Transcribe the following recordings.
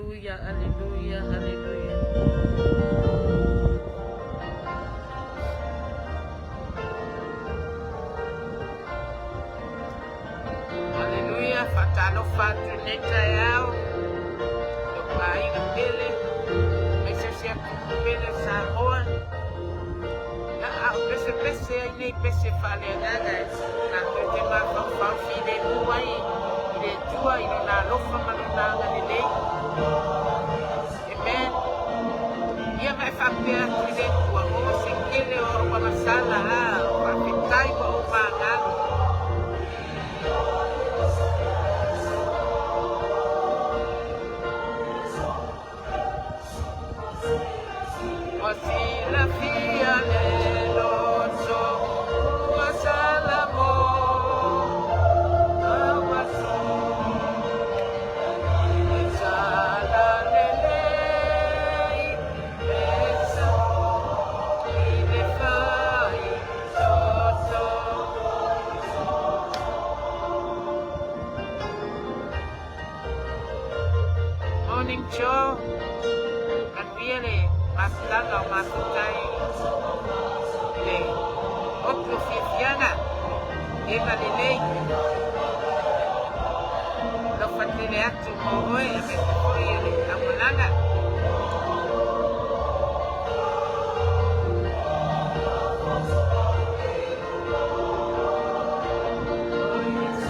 Hallelujah, hallelujah, hallelujah. Hallelujah, faatalofa atu i lenei taeao i lou aiga pele, aemaise o si a tupu pele o Samoa. Ia, a o pesepese ai nei pese faaleagaga e tatou te mafaufau filemu ai i le Atua i Lona alofa ma Lona agalelei. Amen. Ia ma e faapea atu i le Atua, o se tele o au agasala, a, faafetai ua ou magalo. Ua silafia le loto ua salamo ua e sala lelei esa i le fai toto. Morning Joe, manuia le mafutaga o mafuta i le otu o fiafiaga, eva lelei. Alofa tele atu mo oe aemaise foi o le aumalaga. Oh yes.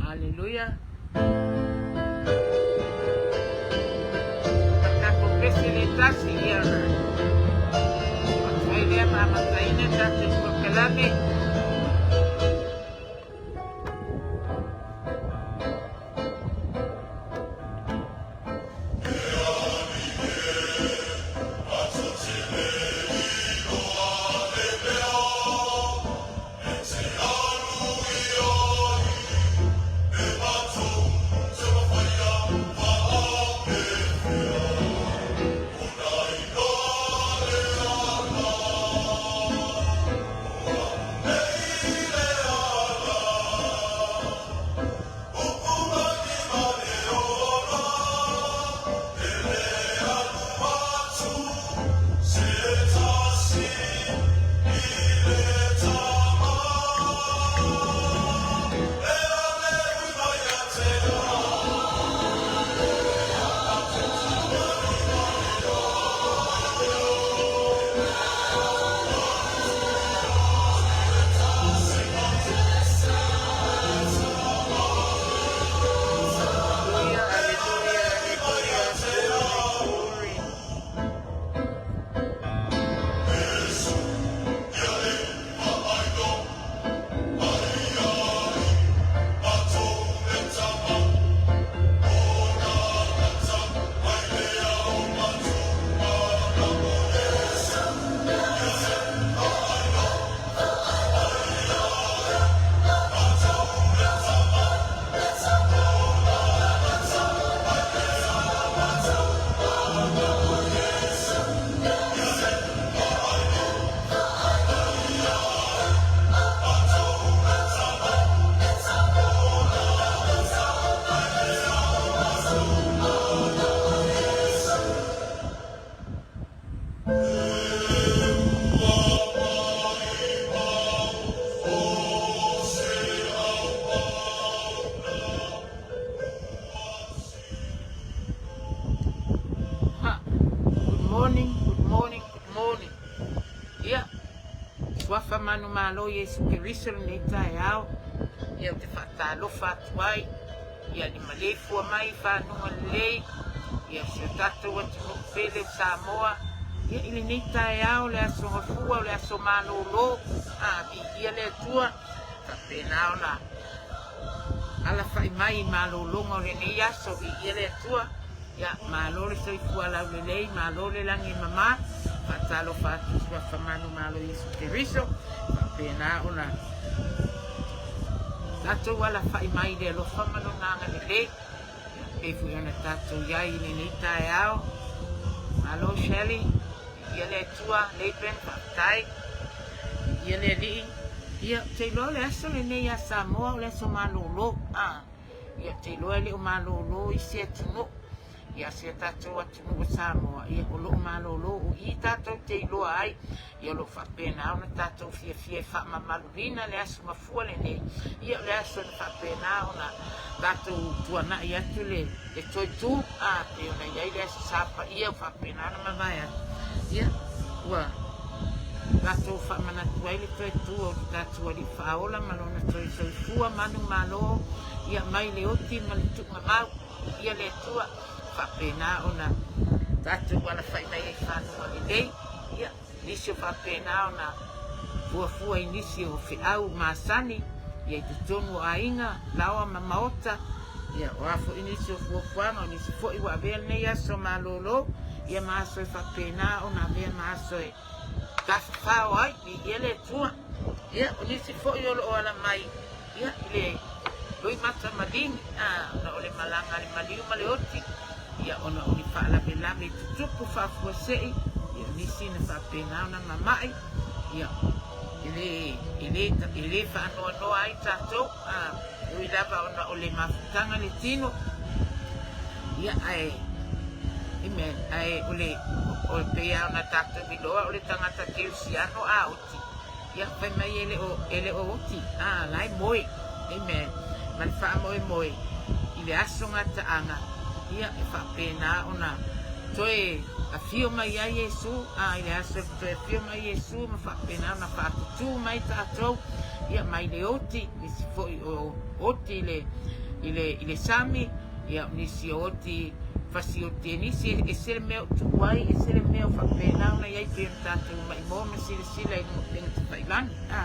Hallelujah. Ma tatou pese le tasi ia ona atu ai lea ma amataina tatou polokalame. manumalo Iesu Keriso lenei taeao, ia ou te faatalofa atu ai, ia le maleifua mai i fanuga lelei, ia si o tatou atunuu pele o Samoa, ia i lenei taeao o le aso Gafua, o le aso malolo, a viia le Atua, faapena ona alafai mai i malologa o lenei aso, viia le Atua. Ia, malo le soifua laulelei, malo le lagi e mama, faatalofa atu i Suafa manumalo Iesu Keriso, faapena ona tatou alafai mai i le alofa ma lona agalelei, ia, pei foi ona tatou i ai i lenei taeao. Malo Shelley, viia le Atua, Laban, faafetai, viia le Alii. Ia, ou te iloa o le aso lenei ia Samoa o le aso malolo, a. Ia, ou te iloa e le o malolo isi atunuu. Ia, si o tatou atunuu o Samoa, ia, o lo o malolo. O i tatou te iloa ai, ia, o lo o faapena ona tatou fiafia e faamamaluina le aso mafua lenei. Ia, o le aso na faapena ona tatou tuanai atu le, le toe tu, a, pei ona i ai le Aso Sa paia ua faapena ona mavae atu. Ia, ua tatou faamanatu ai le toe tu o le tatou Alii Faaola ma Lona toe soifua manumalo, ia, mai le oti ma le tuugamau, ia le Atua, faapena ona tatou alafai mai ai i fanua lelei. Ia, nisi o faapena ona fuafua i nisi o feau masani, ia i totonu o aiga, laoa ma maota, ia o a foi nisi o fuafuaga, o nisi foi ua avea lenei aso malolo, ia ma aso e faapena ona avea ma aso e tafafao ai, viia le Atua. Ia, o nisi foi o lo o ala mai, ia, i le loimata maligi, a, ona o le malaga a le maliu ma le oti, ia, ona o ni faalavelave e tutupu faafuasei, ia, o nisi na faapena ona mamai, ia, e le, e le, e le faanoanoa ai tatou, a, e ui lava ona o le mafutaga le tino, ia, ae, amen, ae o le, o, e pei lava ona tatou iloa o le tagata kerisiano a oti, Ia, fai mai e le o, e le o oti, a, la e moe. Amen. Ma le faamoemoe i le aso gataaga, ia, e faapena ona toe afio mai ai Iesu, a, i le aso e toe afio mai Iesu ma faapena ona faatutū mai tatou, ia, mai le oti, nisi foi o oti i le, i le, i le sami, Ia, o nisi o oti, fasi oti e nisi, e ese le mea o tuu ai, ese le mea o faapena ona i ai pei ona tatou maimoa ma silasila i luga o upega tafailagi. A,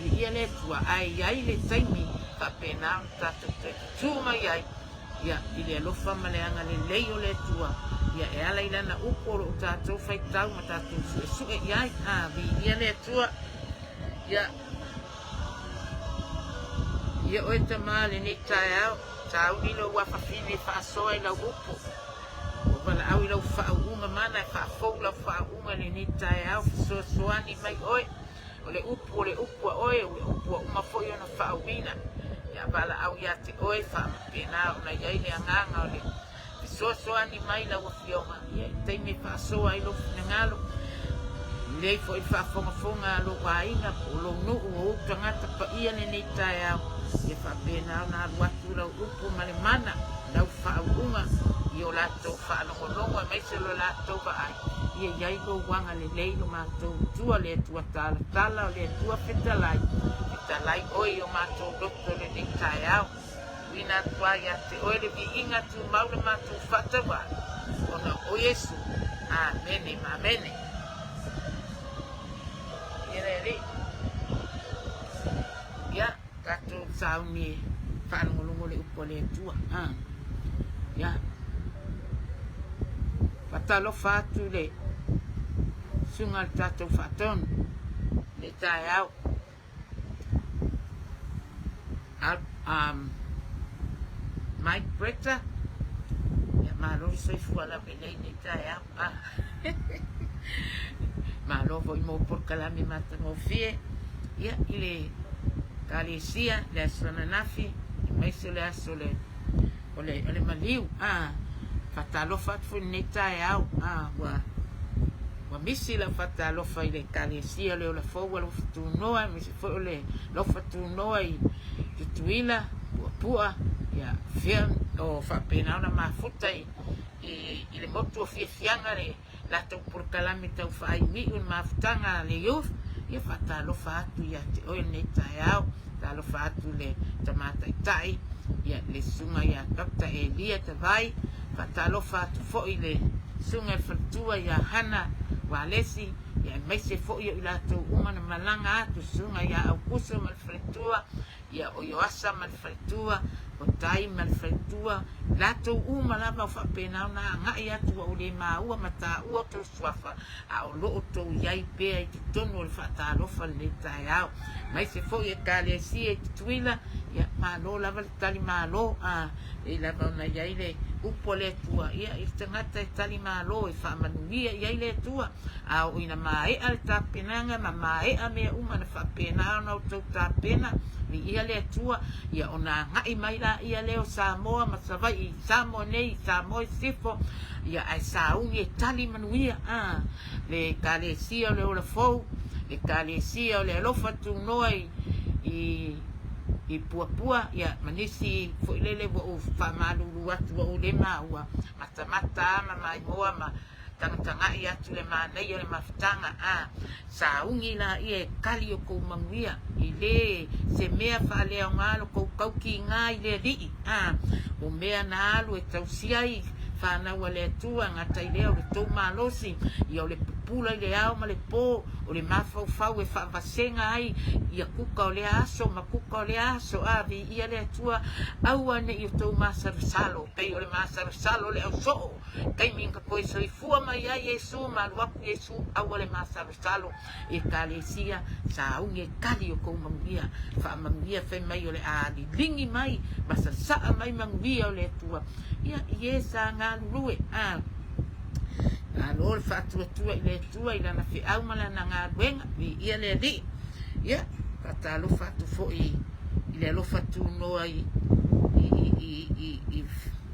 viia le Atua, ae i ai le taimi faapena ona tatou toe tutū mai ai, ia, i le alofa ma le agalelei o le Atua, ia, e ala i Lana upu o lo o tatou faitau ma tatou suesue i ai. A, viia le Atua. Ia. Ia oe tama lenei taeao, sauni lou afafine e faasoa i lau upu. Ua valaau i lau faauuga mana e faafou lau faauuga i lenei taeao, fesoasoani mai oe. O le upu o le upu a oe, o le upu a uma foi ona faauuina. Ia valaau ia te oe, faapena ona i ai le agaga o le Fesoasoani mai lau Afioga ia i taimi e faasoa ai lou finagalo. Lelei foi le faafogafoga a lou aiga po o lou nuu o ou tagata paia lenei taeao, ia faapena ona alu atu lau upu ma le mana, lau faauuga i o latou faalogologo aemaise lo latou vaai, ia i ai lou agalelei lo matou Atua, le Atua talatala, o le Atua fetalai, fetalai oe i o matou loto lenei taeao. Tuuina atu ai ia te oe le viiga tumau le matou faatauā, ona o Iesu. Amene ma amene. Ia le Alii. Ia, tatou sauni e faalogologo le upu a le Atua. Ah. Ia. Faatalofa atu i le susuga a le tatou faatonu i le taeao. Mike Bretta, ia malo le soifua laulelei i lenei taeao. Malo foi mo polokalame matagofie ia i le Ekalesia i le aso ananafi aemaise o le aso o le o le, o le maliu. Ah, faatalofa atu foi i lenei taeao. Ah, ua, ua misi lau faatalofa i le Ekalesia o le Ola Fou Alofa Tunoa, aemaise foi o le Alofa Tunoa i Tutuila, Puapua, ia, fea o faapena ona mafuta i, i, i le motu o Fiafiaga le latou polokalame tau faaimiu i le mafutaga a le youth. Ia faatalofa atu ia te oe lenei taeao, talofa atu le Tama Taitai, ia le Susuga ia Doctor Elia Tavai, faatalofa atu foi le Susuga i le Faletua ia Hana Walesi, ia aemaise foi o i latou uma na malaga atu, Susuga ia Aukuso ma le Faletua, ia o Ioasa ma le faletua, o Tai ma le faletua, latou uma lava o faapena ona agai atu ua ou le maua ma taua outou suafa, a o lo o outou i ai pea i totonu o le faatalofa lenei taeao. Aemaise foi Ekalesia i Tutuila, ia malo lava le tali malo, a e lava ona i ai le upu a le Atua, ia i le tagata e tali malo e faamanuia i ai le Atua, A oo ina maea le tapenaga ma maea mea uma na faapena ona outou tapena, viia le Atua, ia ona agai mai laia lea o Samoa ma Savaii i Samoa nei, i Samoa i Sisifo, ia ae sauni e tali manuia a le Ekalesia o le Ola Fou, le Ekalesia o le Alofa Tunoa i, i i Puapua, ia, ma nisi foi lele ua ou faamalulu atu ua ou le maua, matamata ma maimoa ma Tagatagai atu le manaia o le mafutaga, a sauni laia e kali o kou manuia, i le se mea faaleaoga lo kou kaukiga i le Alii, a o mea na alu e tausia ai fanau a le Atua, gata i lea o le tou malosi, ia o le pupula i le ao ma le po, o le mafaufau e faavasega ai ia kuka o lea aso ma kuka o lea aso, a viia le Atua, aua ne i o tou masalosalo, pei o le masalosalo o le ausoo. Taimi na toe soifua mai ai Iesu ma alu atu Iesu aua le masalosalo i ekalesia sauni e tali o tou manuia faamanuia fai mai o le a liligi mai ma sasaa mai manuia o le Atua ia i e sa galulue a malo le faatuatua i le Atua i lana feau ma lana galuega viia le Alii ia faatalofa atu foi i le alofa tunoa i i i i i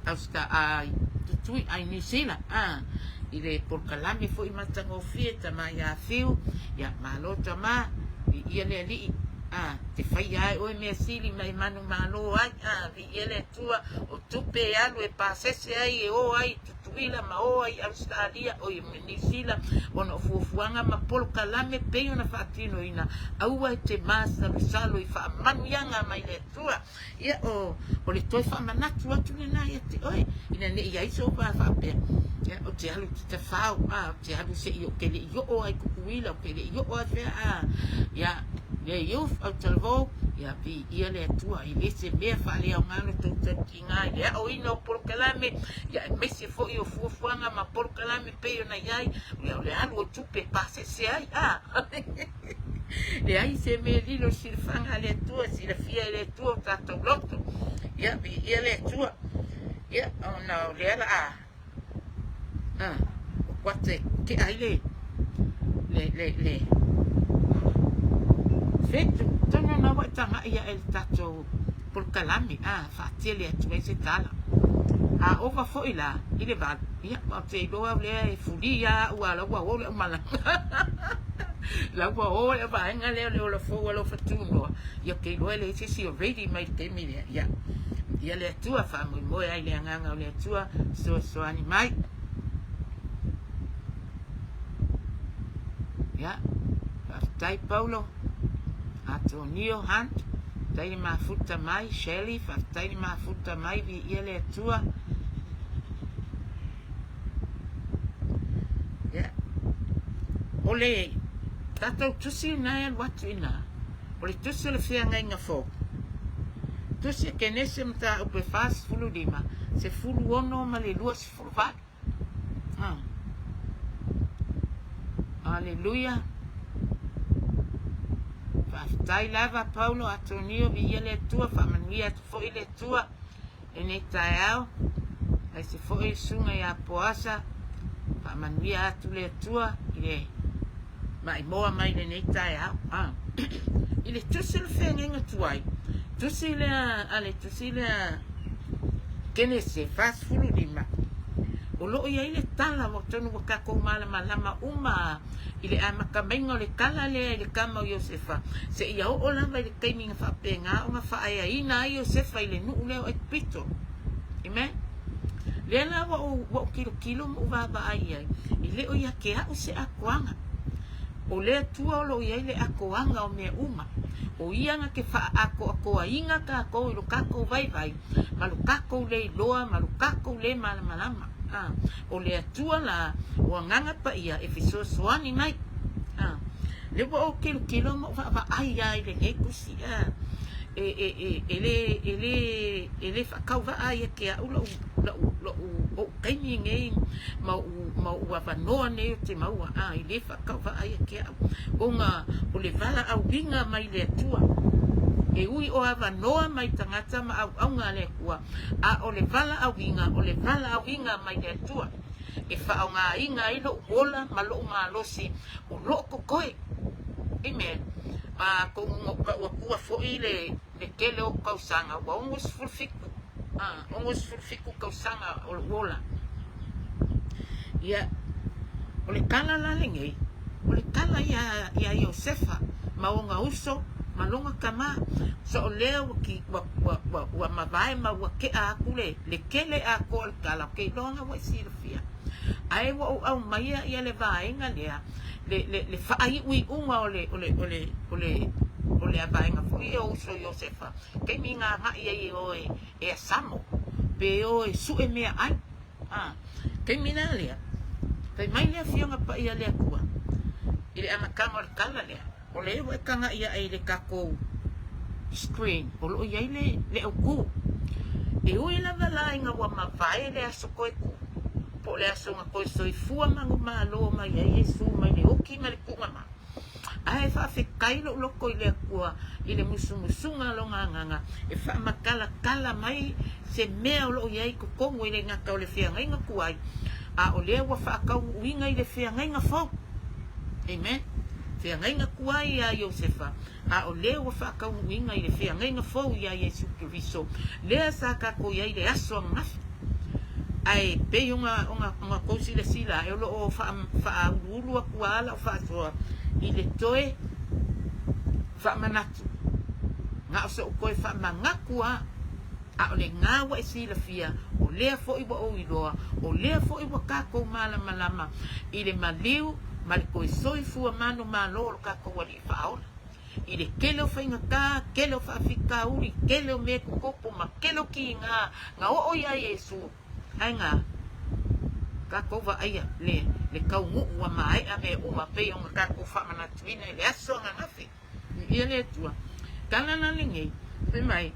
Austa a i Tutui ai Niu Sila a i le polokalame foi matagofie tama ia Fiu ia malo tama viia le Alii a te faia ai oe mea sili ma e manumalo ai a viia le Atua o tupe e alu e pasese ai e o ai i Tutuila ma o ai i Ausetalia oi ma Niu Sila ona o fuafuaga ma polokalame pei ona faatinoina aua e te masalosalo i faamanuiaga mai le Atua. Ia, o, o le toe faamanatu atu lena ia te oe, ina ne i ai sou va faapea, ia, ou te alu i Tafao, a, ou te alu se i ou te le i oo ai i Tutuila, ou te le i oo ai fea, a, ia, le youth au talavou, ia, viia le Atua, e le se mea faaleaoga lo tou tautiga i le aoina o polokalame, ia, aemaise foi o fuafuaga ma polokalame pei ona i ai, ia, o le alu o tupe e pasese ai, a. Leai se mea lilo i silafaga a le Atua, silafia e le Atua o tatou loto. Ia, viia le Atua. Ia, ona o lea la a, a, o kuata e tea ai le, le, le, le, fetu, tonu na ua e tagai ae le tatou polokalame, a, faatele atu ai se tala. A ova foi la, i le 8, ia, ou te iloa au lea e fulia au a la ua o le aumalaga. La ua o le vaega lea o le ola fou alofa tunoa, ia ou te iloa e leai se isi o ready mai le taimi lea. Ia, ia le Atua, faamoemoe ai le agaga o le Atua, fesoasoani mai. Ia, faafetai Paulo, Atonio Hunt, faafetai le mafuta mai, Shelley, faafetai le mafuta mai, viia le Atua. Ia, o le tatou tusi lena e alu atu i ina, o le tusi o le feagaiga fou. Tusi a Kenese mataupu e 45, 16 ma le 28. Ah. Aleluia. Faafetai lava Paulo Atonio, viia le Atua, faamanuia atu foi le Atua lenei taeao. Aemaise foi le susuga ia Poasa, faamanuia atu le Atua i le maimoa mai lenei taeao. Ah. I le tusi o le feagaiga tuai, tusi lea a le tusi lea Kenese 45, o lo o i ai le tala ua tonu ua tatou malamalama uma i le amatamaiga o le tala lea i le tama o Iosefa, seia oo lava i le taimi na faapena ona faaeaina ai Iosefa i le nuu lea o Aikupito. Amen. Lea la ua ou, ua ou tilotilo ma ou vaavaai i ai, e le o ia te au se atoaga. O le Atua o lo o i ai le atoaga o mea uma. O Ia na te faaatoatoaina tatou i lo tatou vaivai ma lo tatou le iloa ma lo tatou le malamalama. A, o le Atua la o Agaga Paia e fesoasoani mai. A, lea ua ou tilotilo ma ou vaavaai lava i lenei tusi, a, e, e, e, e le, e le, e le faatauvaa ia te au lou, lou, lou, ou taimi nei ma ou, ma ou avanoa nei ou te maua, a, e le faatauvaa ia te au, ona o le valaauina mai le Atua. E ui o avanoa mai tagata ma auauna a le Atua, a o le valaauina, o le valaauina mai le Atua e faaaogaina ai lou ola ma lou malosi o loo totoe. Amen. Atonu na ou tau atua foi le le tele o ou tausaga, ua 67, a, 67 tausaga o lou ola. Ia, o le tala la lenei, o le tala ia, ia Iosefa ma ona uso ma lona tama, so o lea ua, ki, ua, ua, ua, ua mavae ma ua tea atu le, le tele atoa o le tala, ou te iloa na ua e silafia. Ae ua ou aumaia ia le vaega lea, le, le, le faaiuiuga o le, o le, o le, o le, o le vaega foi e o uso Iosefa, taimi na agai ai e o e, e asamo, pe o e sue meaai. A, taimi la lea, fai mai le Afioga Paia a le Atua, i le amataga o le tala lea, o lea ua e taga'i ae i le tatou screen, o lo o i ai le, le autū. E ui lava la ina ua mavae le aso toe tū, po o le aso na toe soifua manumalo mai ai Iesu mai le oti ma le tuuga Ae faafetai lou loto i le Atua i le musumusuga o Lona Agaga e faamatalatala mai se mea o lo o i ai i totonu e le gata o le feagaiga tuai, a o lea ua faataunuuina i le feagaiga fou. Amen. Feagaiga tuai iā Iosefa, a o lea ua faataunuuina i le feagaiga fou iā Iesu Keriso, lea sa tatou i ai i le aso ananafi. Ae pei ona, ona, ona tou silasila ae o lo o faa, faauluulu atu lava lau faasoa i le toe faamanatu. Na o so'u toe faamanatu lava, a o lena ua e silafia, o lea foi ua ou iloa, o lea foi ua tatou malamalama i le maliu ma le toe soifua manumalo o lo tatou Alii Faaola. I le tele o faigata, tele o faafitauli, tele o mea tutupu ma tele o kiga na oo iā Iesu, ae na tatou vaaia le, le taunuu ua maea mea uma pei ona tatou faamanatuina i le aso ananafi. Viia le Atua. Tala la lenei, fai mai,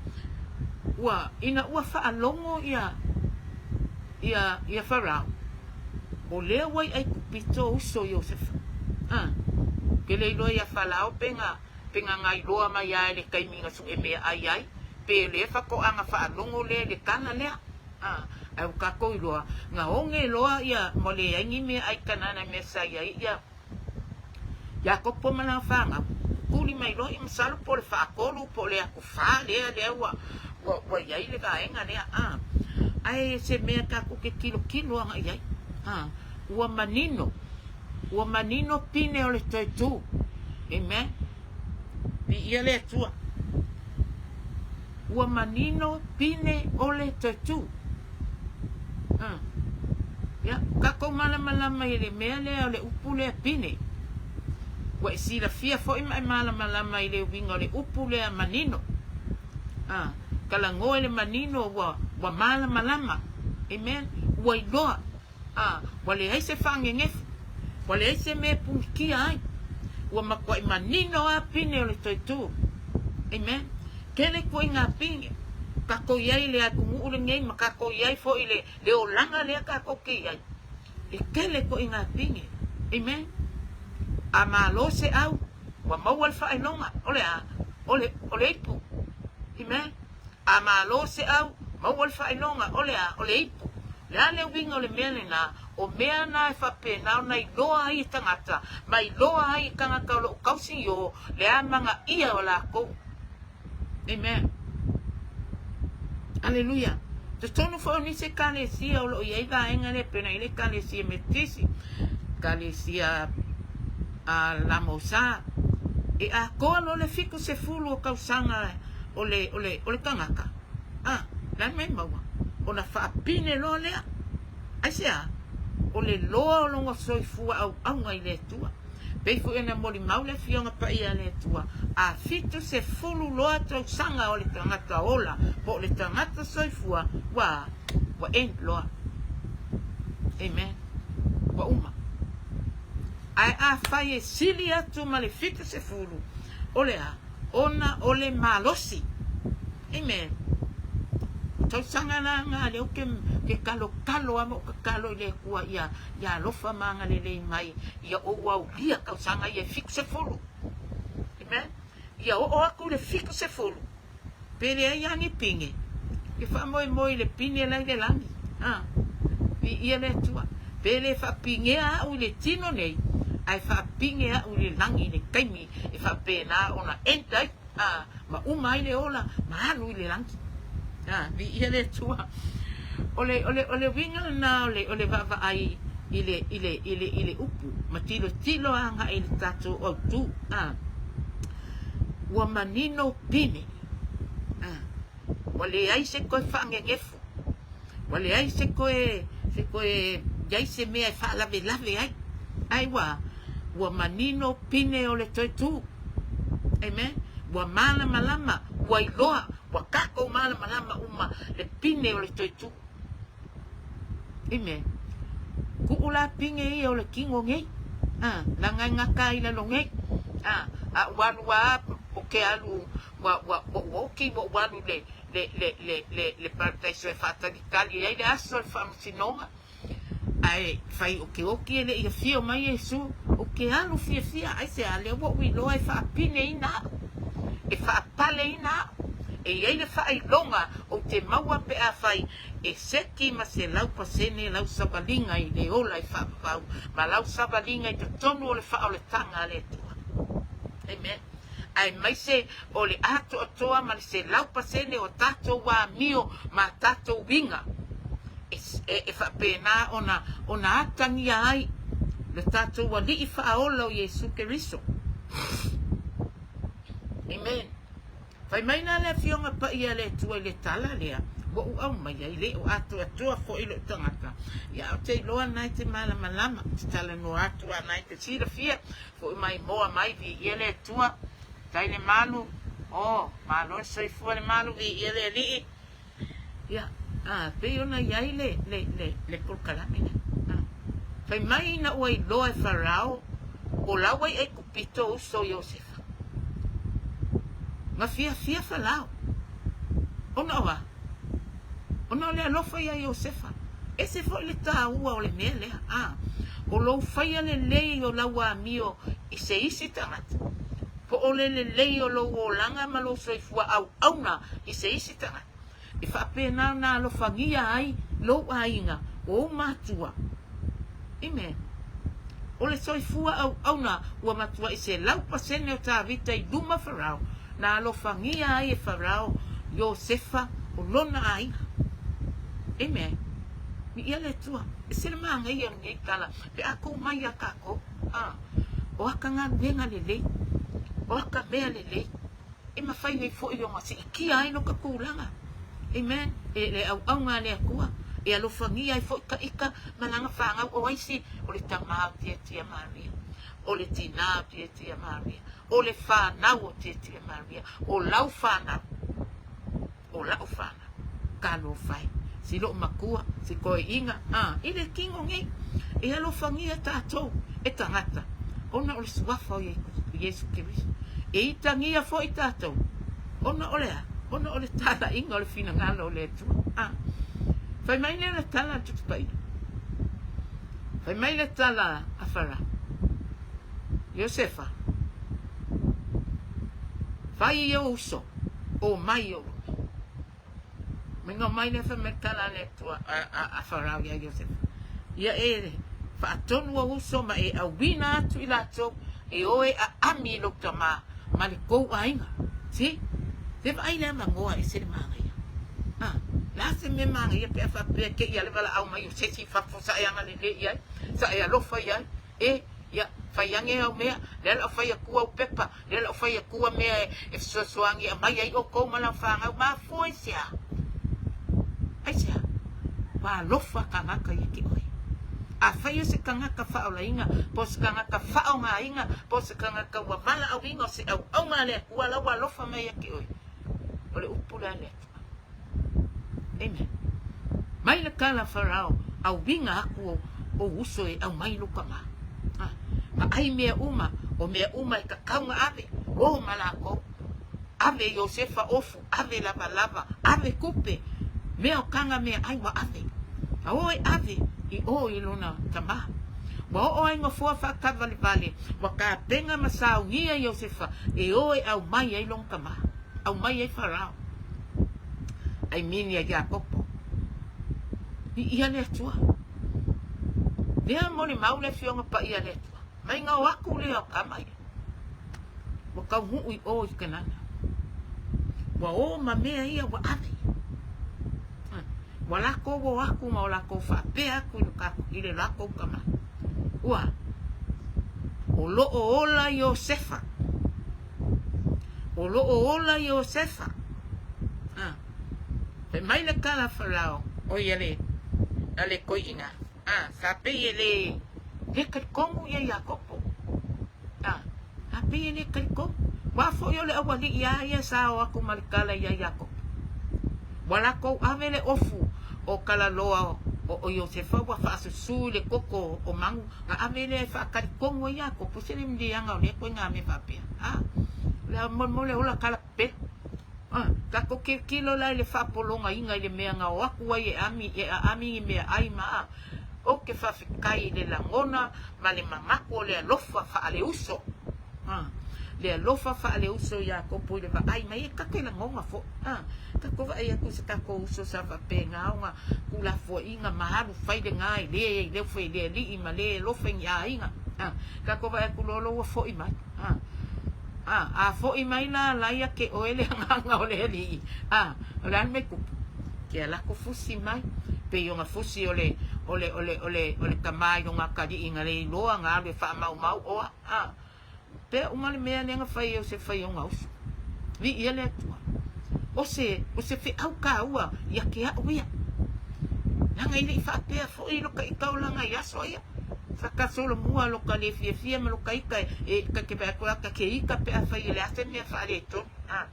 ua, ina ua faalogo ia, ia, ia Farao, o lea ua i Aikupito uso Iosefa. A, ke le iloa ia Farao pe na, pe na gailoa mai a i le taimi na sue meaai ai, pe lea faatoaga faalogo lea i le tala lea. A, ae ua tatou iloa, na oge loa ia, ua leai ni meaai Kanana i mea sa i ai ia, Iakopo ma lana fanau, tuli mai loa i masalo po o le faatolu po o le atu-fa lea lea ua ua ua i ai le vaega lea a. Ae se mea tatou te tilotilo agai i ai a, ua manino, ua manino pine o le toe tu. Amen. Viia le Atua. Ua manino pine o le toe tu. A. Ia, tatou malamalama i le mea lea o le upu lea pine. Ua e silafia foi ma e malamalama i le uiga o le upu lea manino. A, talanoa i le manino ua, ua malamalama. Amen. Ua iloa. A, ua leai se faagegefu. Ua leai se mea e punikia ai. Ua matuai manino lava pine o le toe tu. Amen. Tele ituaiga pine. Tatou i ai i le atunuu lenei ma tatou i ai foi i le, le olaga lea tatou te i ai. E tele ituaiga pine. Amen. A malo se au, ua maua le faailoga, o le a? O le, o le ipu. Amen. A malo se au, maua le faailoga, o le a? O le ipu. Le a le uiga o le mea lena? O mea na e faapena ona iloa ai e tagata, ma iloa ai e tagata o lo o tausi i o, le amanaia o latou. Amen. Aleluia. Totonu foi o nisi ekalesia o lo o i ai vaega lea, pei ona i ai le ekalesia Metotisi, ekalesia a Lamosa, e atoa loa le 70 o tausaga o le, o le, o le tagata, a, le a le mea e maua? Ona faapine loa lea. Aisea? O le loa o lona soifua auauna i le Atua. Pei foi ona molimau le Afioga Paia a le Atua, a 70 loa tausaga o le tagata ola po o le tagata soifua, ua, ua end loa. Amen. Ua uma. Ae afai e sili atu ma le 70, o le a? Ona o le malosi. Amen. O tausaga la na lea ou te, te talotalo lava ma ou tatalo i le Atua ia, ia alofa ma agalelei mai ia ou aulia tausaga ia e 70. Amen. Ia oo atu i le 70, pe leai lava ni pine, e faamoemoe i le pine la i le lagi. A, viia le Atua. Pe le faapinea au i le tino nei, ae faapine au i le lagi i le taimi e faapena ona enter ai, a, ma uma ai le ola ma alu i le lagi. A, viia le Atua. O le, o le, o le uiga lena o le, o le vaavaai i le, i le, i le, i le upu, ma tilotilo agai i le tatou autu. A, ua manino pine. A, ua leai se toe faanenefu. Ua leai se toe, se toe i ai se mea e faalavelave ai. Ae ua, ua manino pine o le toe tu. Amen. Ua malamalama, ua iloa, ua tatou malamalama uma le pine o le toe tu. Amen. Kuu la pine ia o le tino nei. A, leaga e gata ai i lalo nei. A, a ua alu a, o ke alu, ua, ua, ua ou oki, ua ou alu i le, le, le, le, le, le parataiso e faatalitali ai le aso o le faamasinoga. Ae fai o ke oki e le i afio mai Iesu, o ke alu fiafia, aisea, lea ua ou iloa e faapineina au, e faapaleina au, e i ai le faailoga ou te maua pe afai e seki ma 100% lau savaliga i le ola e faavavau ma lau savaliga i totonu o le faaolataga a le Atua. Amen. Aemaise o le atoatoa ma le 100% o tatou amio ma tatou uiga e faapena ona ona atagia ai lo tatou Alii Faaola o Iesu Keriso. Amen. Fai mai la le Afioga Paia a le Atua i le tala lea ua ou aumaia, e le o atoatoa foi lou tagata, ia ae ou te iloa na e te malamalama, ou te talanoa atu lava na e te silafia, foi mai moa mai, viia le Atua, tai le malu, oh, malo le soifua le malu, viia le Alii. Ia, a, pei ona i ai le, le, le, le polokalame lea. A. Fai mai ina ua iloa e Farao, o laua i Aikupito uso o Iosefa. Na fiafia Farao. Ona o a? Ona o le alofa iā Iosefa. Ese foi le tāua o le mea lea. A, o lou faia lelei o lau amio i se isi tagata, po o le lelei o lou olaga ma lou soifua auauna i se isi tagata, e faapena ona alofagia ai lou aiga, o ou matua. Amen. O le soifua auauna ua matuai 100% o Tavita i luma Farao, na alofagia ai e Farao Iosefa o lona aiga. Amen. Viia le Atua. Ese le manaia o lenei tala pe a kou mai iā tatou. A, o aka galuega lelei, o aka mea lelei, e mafai ai foi ona siitia ai lo ka tulaga. Amen. E le auauna a le Atua, e alofagia ai foi ta ita ma lana fanau o aisi, o le tama o Tiatia Maria, o le tina o Tiatia Maria, o le fanau o Tiatia Maria, o lau fanau, o la'u fanau. Talofa e, si lo'u matua, si toeaina, a, i le tino nei, e alofagia tatou e tagata, ona o le suafa o Iesu Keriso. E itagia foi tatou, ona o le a? Ona o le talaiga o le finagalo o le Atua. A, fai mai lea le tala a le Tusi Paia. Fai mai le tala a Farao, Iosefa, fai i ou uso, o mai i ou luma. Mino mai lea fai mai le tala a le Atua, a Farao iā Iosefa, Ia e faatonu ou uso ma e auina atu i latou e o e aami i lou tama ma le tou aiga. See? Se vaai le avanoa ese le manaia. A, le a se mea manaia pe a faapea te i a le valaau mai o se isi i fafo sa e agalelei i ai, sa e alofa i ai, e, ia, fai ane au mea, lea la o fai atu au pepa, lea la o fai atu mea e fesoasoani e aumai ai outou ma lau fanau, mafua i se a? Aisea? Ua alofa tagata ia te oe. Afai o se tagata faaolaina, po o se tagata faaaogaina, po o se tagata ua valaauina o se auauna a le Atua la ua alofa mai ia te oe, o le upu lea a le Atua. Amen. Mai le tala a Farao, auina atu ou uso e aumai lou tama. Vaai mea uma, o mea uma e tatau ona ave, o ma lakou. Ave Iosefa ofu, ave lavalava, ave tupe, mea o taga meaai ua ave. A o e ave i o i lona tama. Ua oo ai nofoa faatavalevale, ua tapena ma saunia Iosefa e o e aumai ai lona tama, aumai ai Farao. I mean ia Iakopo. Viia le Atua. Lea molimau le Afioga Paia a le Atua. Mai na o atu lea o tama ia. Ua taunuu i o i Kanana. Ua o ma mea ia ua ave. Ua lakou o atu ma o lakou faapea atu i le lakou tama. Ua, o lo o ola Iosefa. O lo o ola Iosefa. Ah. Fai mai le tala a Farao, o ia le, a le toeaina. Ah, sa pei e le, le talitonu ia Iakopo. Ah, sa pei e le talitonu. Ua foi o le aualii a ia sa o atu ma le tala ia Iakopo. Ua latou ave le ofu o Kalaloa o o Iosefa ua faasusū i le koko o manu, na ave lea e faatalitonu ai Iakopo se le mliaga o lea koiga mea faapea. Ah, o le a molemole ola tala pepelo. A, tatou tilotilo la i le faapologaina i le mea na o atu ai e ami, e aami ni meaai ma a. Ou te faafetai i le lagona ma le manatu o le alofa faaleuso. A, le alofa faaleuso ia Iakopo i le vaai mai, e ta te lagona foi. A, tatou vaai atu i se tatou uso sa faapena ona tuulafoaiina ma alu fai lena e le i le i le alii ma le alofa i ni aiga. A, tatou vaai atu loa ua foi mai. A. A, a foʻi mai la la ia te oe le agaga o le Alii, a, o le a le mea e tupu? Ke ala atu fusi mai, pei ona fusi o le, o le, o le, o le, o le tama i lona atalii na le iloa na alu e faamaumau oa, a, pea uma le mea lea na fai e Iosefa i ona uso. Viia le Atua. O se, o se feau taua ia te au ia. Leaga e le i faapea foi lo ka ika olaga i aso ia. Sa ka solomua lo ka le fiafia ma lo ka ika e ka te vaai atu ka ke ika pe afai e leai se mea faaletonu. A,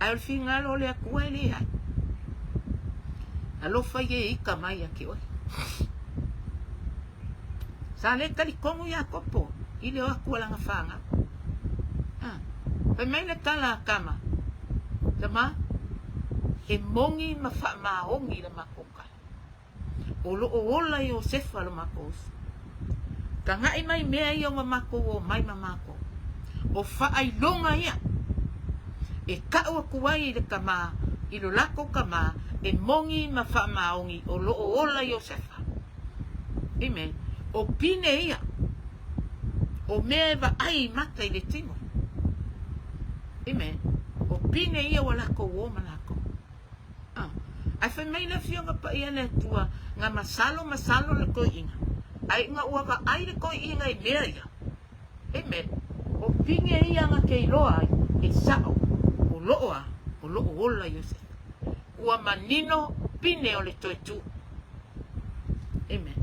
ae o le finagalo o le Atua e leai. Alofa ia e ika mai ia te oe. Sa le talitonu Iakopo i le o atu a lana fanau. A, fai mai le tala a Tama, Tama, e moni ma faamaoni le matou tala. O lo o ola Iosefa lo makou uso. Tagaʻi mai mea ia ua makou o mai ma makou. O faailoga ia e kaʻu aku ai i le tama, i lo lakou tama, e moni ma faamaoni o lo o ola Iosefa. Amen. O pine ia, o mea e vaai i mata i le tino. Amen. O pine ia ua lakou o ma lakou. A, ae fai mai le Afioga Paia a le Atua, na masalo masalo le toeaina, ae ina ua vaai le toeaina i mea ia, amen, o pine ia na te iloa ai, e sao, o loo a, o loo ola Iosefa. Ua manino pine o le toe tu. Amen.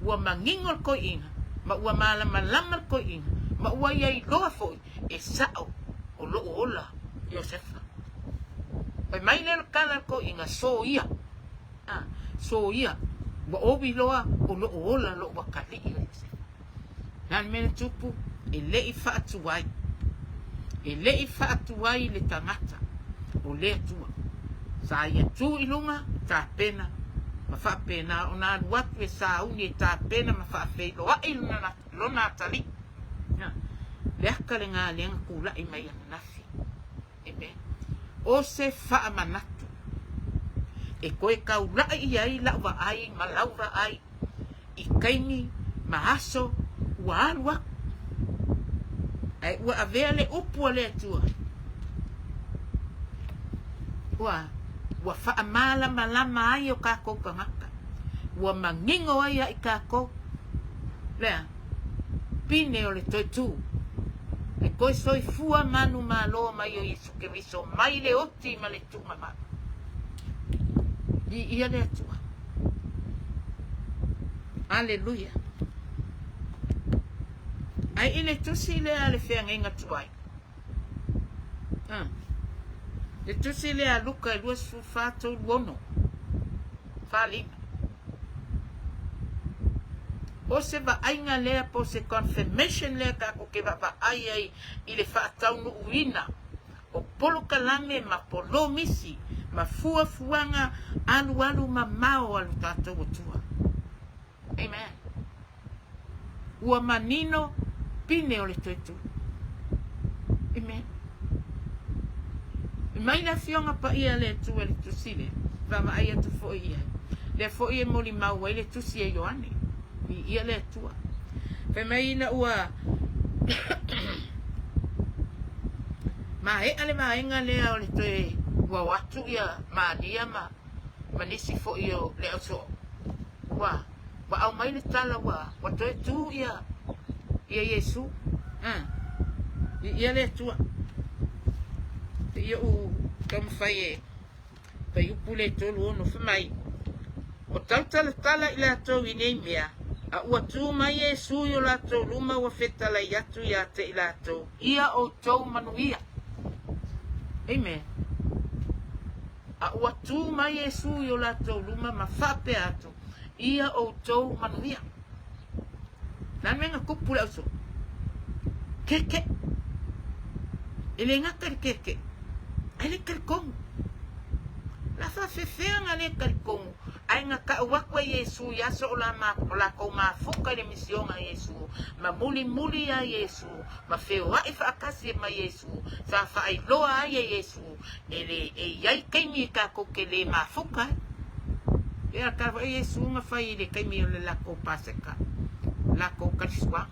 Ua manino le toeaina, ma ua malamalama le toeaina, ma ua ia iloa foi, e sao, o loo ola Iosefa. Fai mai lea o le tala a le toeaina, Soia, a, soia, ua ou iloa o lo o ola lou atalii o Iosefa. O le a le mea na tupu? E le i faatuai, e le i faatuai le tagata o le Atua. Sa ia tu i luga, tapena, ma faapena ona alu atu e sauni e tapena ma faafeiloai lona, lona atalii. Le aka lena lea na tulai mai ananafi. Amen. O se faamanatu e toe taulaʻi i ai lau vaai ma lau vaai i taimi ma aso ua alu aku, ae ua avea le upu a le Atua, ua, ua faamalamalama ai o tatou tagata, ua manino ai ia i tatou, lea, pine o le toe tū, le toe soifua manumalo mai o Iesu Keriso mai le oti ma le tuumamalu. Viia le Atua. Aleluia. Ae i le tusi lea a le feagaiga tuai, a, le tusi lea a Luka e 24, 36, 45. O se vaaiga lea po o se confirmation lea tatou te vaavaai ai i le faataunuuina o polokalame ma polomisi ma fuafuaga alualu mamao a lo tatou Atua. Amen. Ua manino pine o le toe tuli. Amen. E mai le Afioga Paia a le Atua i le tusi lea, vaavaai atu foi i ai. Lea foi e molimau ai le tusi a Ioane, viia le Atua. Fai mai ina ua maea le vaega lea o le toe ua o atu ia Maria ma ma nisi foi o le ausoo, ua, ua aumai le tala ua, ua toe tu ia, ia Iesu. A, viia le Atua. Seia ou taumafai e faiupu le 36, fai mai, O tautalatala i latou i nei mea, a ua tu mai Iesu i o latou luma ua fetalai atu ia te i latou, Ia outou manuia. Amen. A ua tu mai Iesu i o latou luma ma faapea atu, Ia outou manuia. Le a le mea na tupu i le auso? Keke. E le gata i le keke, ae le talitonu. O le a faafefea na le talitonu ae na tau atu e Iesu i aso o la o latou mafuta i le misiona a Iesu, ma mulimuli ia Iesu, ma feoai faatasi ma Iesu, sa faailoa ai e Iesu E le e i ai taimi e tatou te le mafuta ai. E a ka foi Iesu na fai i le taimi o le latou Paseka, latou Kalisuaga.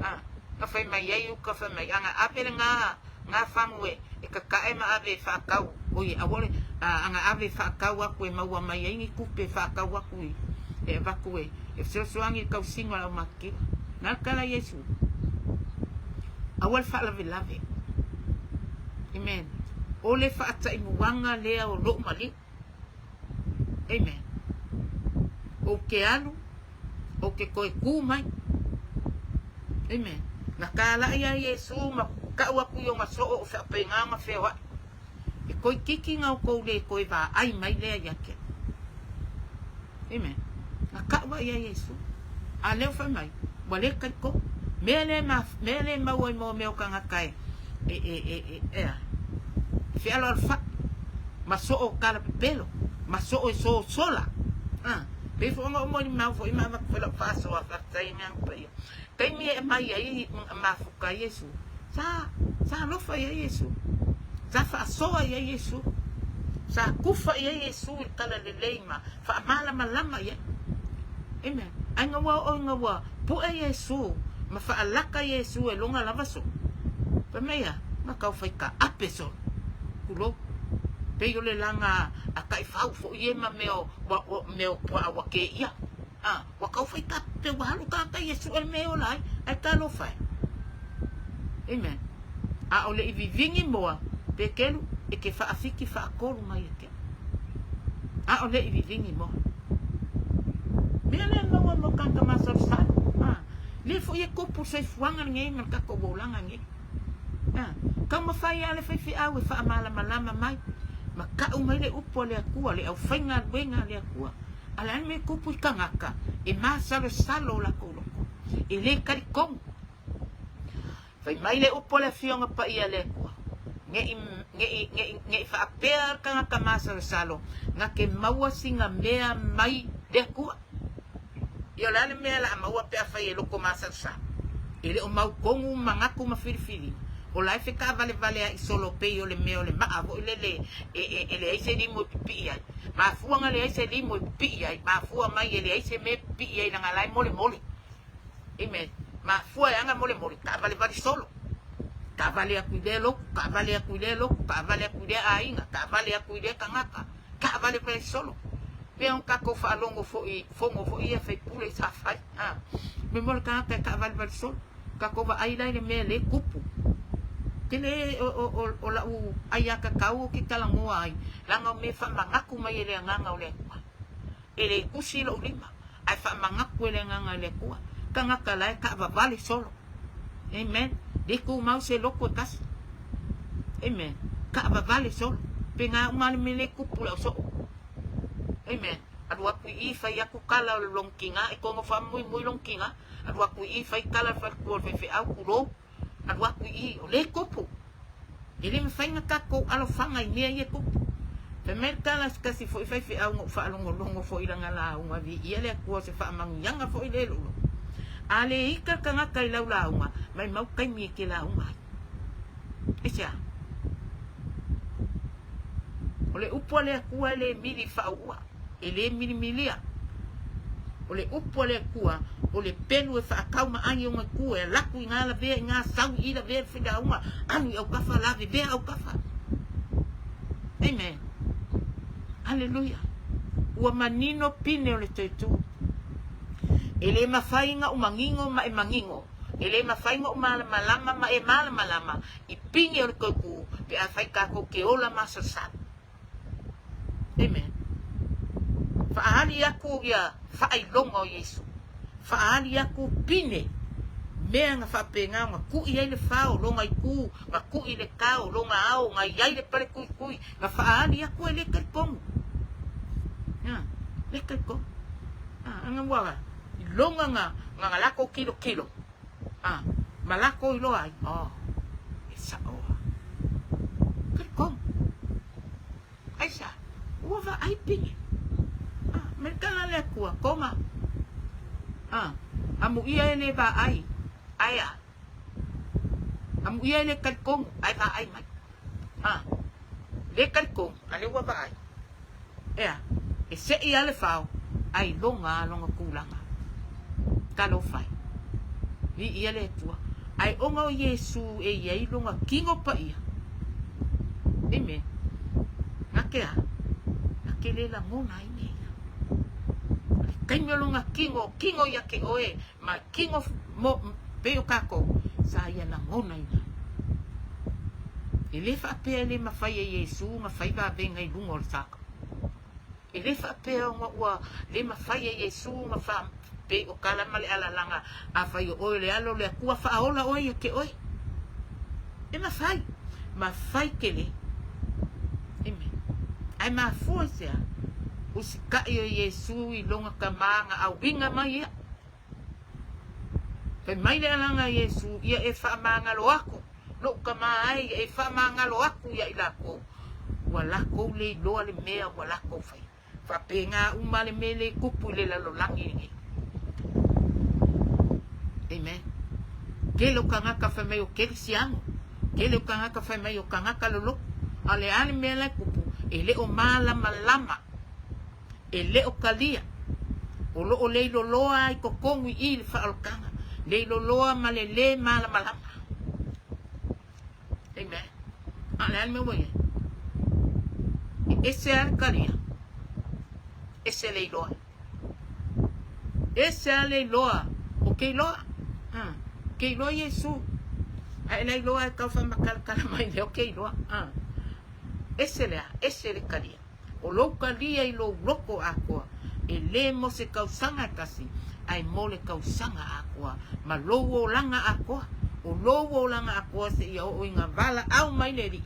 A, na fai mai ai uka fai mai, ana ave le nga, nga fagu e, e kakae ma ave e faatau, oi, aua le, a, ana ave e faatau aku e maua mai ai ni tupe e faatau aku i, e avatu e, e fesoasoani i le tausiga o le aumatutua. Na le tala a Iesu, Aua le faalavelave. Amen. O le faataimuaga lea o lou maliu. Amen. Ou te alu, ou te toe tu mai. Amen. Na tālai a Iesu ma kau aku i ona soo o faapena ona feoai. E koikiki nga o kou le toe vaai mai lea ia te au. Amen. Na kau ai a Iesu. A lea o fai mai, ua le talitonu. Mea lea ma, mea lea e maua i mea o tagata e, e, e, e, e, e a, e fealoalofai, ma soo talapepelo, ma soo e sosola. A, pei foi ona ou molimau foi ma avatu foi lau faasoa, faafetai i Agaga Paia. Taimi e aumai ai mafuta ai Iesu, sa, sa alofa i ai Iesu, sa faasoa i ai Iesu, sa kufa i ai Iesu i le talalelei ma faamalamalama i ai. Amen. Ai nga ua oo ina ua pu'e Iesu ma faalaka Iesu e lona lava solo. Fai mai a, ma tau fai taape solo. Tulou. Pei o le laga a taifau foi e ma mea o, mea o puaa ua keia. A, ua tau fai taape ua alu tagata Iesu e le mea e ola ai, ae talofa e. Amen. A o le i vivigi moa, Petelu, e te faafiki faatolu mai e te au. A o le i vivigi moa. Mea lea maua mo tagata masalosalo. A, lea foi e tupu le soifuaga lenei ma le tatou olaga nei. A, taumafai lava le faifeau e faamalamalama mai ma tau mai le upu a le Atua, le aufaigaluega a le Atua. A o le a le mea e tupu i tagata e masalosalo o latou loto, e le talitonu. Fai mai le upu a le Afioga Paia a le Atua, Ne i, ne i, ne i, ne i faapea le tagata masalosalo, na te maua sina mea mai le Atua. Ia o le a le mea o le a maua pe afai e loto masalosalo? E le o mautonu manatu ma filifiliga. O la e fetaavalevale ai solo pei o le mea o le maa foi lele e, e, e leai se limu e pipii ai. Mafua na leai se limu e pipii ai, mafua mai e leai se mea e pipii ai leaga la e molemole. Amen. Mafua e aga molemole, taavalevale solo. Taavale atu i lea lotu, taavale atu i lea lotu, taavale atu i lea aiga, taavale atu i lea tagata, taavalevale solo. Pei ona tatou faalogo foi, fono foi ia faipule sa fai. Ha. Me mo le tagata e taavalevale solo. Tatou vaai la i le mea lea e tupu. Tele o, o, o, o lau aiatatau ou te talanoa ai, leaga o mea e faamanatu mai e le Agaga o le Atua. E le tusi lou lima, ae faamanatu e le Agaga o le Atua. Tagata la e taavavale solo. Amen. Le tumau se loto e tasi. Amen. Taavavale solo. Pena uma le mea le tupu le au soo. Amen. Alu atu i i fai atu tala o le lona tina e tono faamuimui lona tina. Alu atu i i fai tala le faletua o le faifeau tulou. Alu atu i i, o lea e tupu. E le mafai ona tatou alofaga i mea ia e tupu. Fai mai le tala a se tasi foi faifeau na ou faalogologo foi i lana lauga, viia le Atua o se faamanuiaga foi lea i lou loto. A le ita le tagata i lau lauga, maimau taimi e te lauga ai. Aisea? O le upu a le Atua e le mili faaua, e le milimilia. O le upu a le Atua, o le pelu e faataumaai ona itu, e alu atu i ina lavea i ina, sau i i lavea le failauga, alu i autafa, lavevea autafa. Amen. Aleluia. Ua manino pine o le toetu. E le mafai ona ou manino ma e manino. E le mafai ona ou malamalama ma e malamalama i pine o le toetu pe afai tatou te ola masalosalo. Amen. Faaali atu ia faailoga o Iesu. Faaali atu pine, mea na faapena ona kui ai le fao, lona itu, na kui le tao, lona ao, na i ai le pale tuitui, na faaali atu e le talitonu. A, le talitonu. A, ana ua iloga na, na latou tilotilo, a, ma latou iloa ai, oh, e sao a. Talitonu. Aisea? Ua vaai pine. A, me le tala a le Atua, Toma. A, amuia e le vaai, ae a? Amuia e le talitonu, ae vaai mai. A, le talitonu, a lea ua vaai. Ea, e seʻi lava le fao, ae iloga lava lona tulaga. Talofa e! Viia le Atua. Ae ona o Iesū e i ai lona kino paia. Amen. Na te a? Na te le lagona ai mea ia. O le taimi o lona kino, kino ia te oe, ma kino mo, pei o tatou, sa ia lagonaina ai. E le faapea e le mafai e Iesū ona fai vavega i luga o le saka. E le faapea ona ua le mafai e Iesū ona fa, pei o tala ma le alalaga, Afai o oe o le Alo o le Atua, faaola oe ia te oe. E mafai. Mafai tele. Amen. Ae mafua i se a? Usitai o Iesū i lona tama na auiga mai ia. Fai mai le alaga a Iesū, Ia e faamagalo aku, lou tama ai, ia e faamagalo aku ia i lakou, ua lakou le iloa le mea ua lakou faia. Faapena uma le mea le tupu i le lalolagi lenei. Amen. Tele o tagata fai mai o kerisiano, tele o tagata fai mai o tagata loloto, a o le a le mea la e tupu, e le o malamalama e le o talia. O lo o leiloloa ai totonu i i le faaolataga, leiloloa ma le lē malamalama. Amen. A o le a le mea ua i ai? E ese lava le talia, ese le iloa. Ese lava le iloa o ke iloa. Ah, ke iloa Iesū. Ae la iloa e tau faamatalatala mai lea o ke iloa. Ah. Ese le a? Ese le talia. O lou talia i lou loko atoa, e lē mo se tausaga e tasi, ae mo le tausaga atoa, ma lou olaga atoa. O lou olaga atoa seia oo i nga valaau mai le Alii,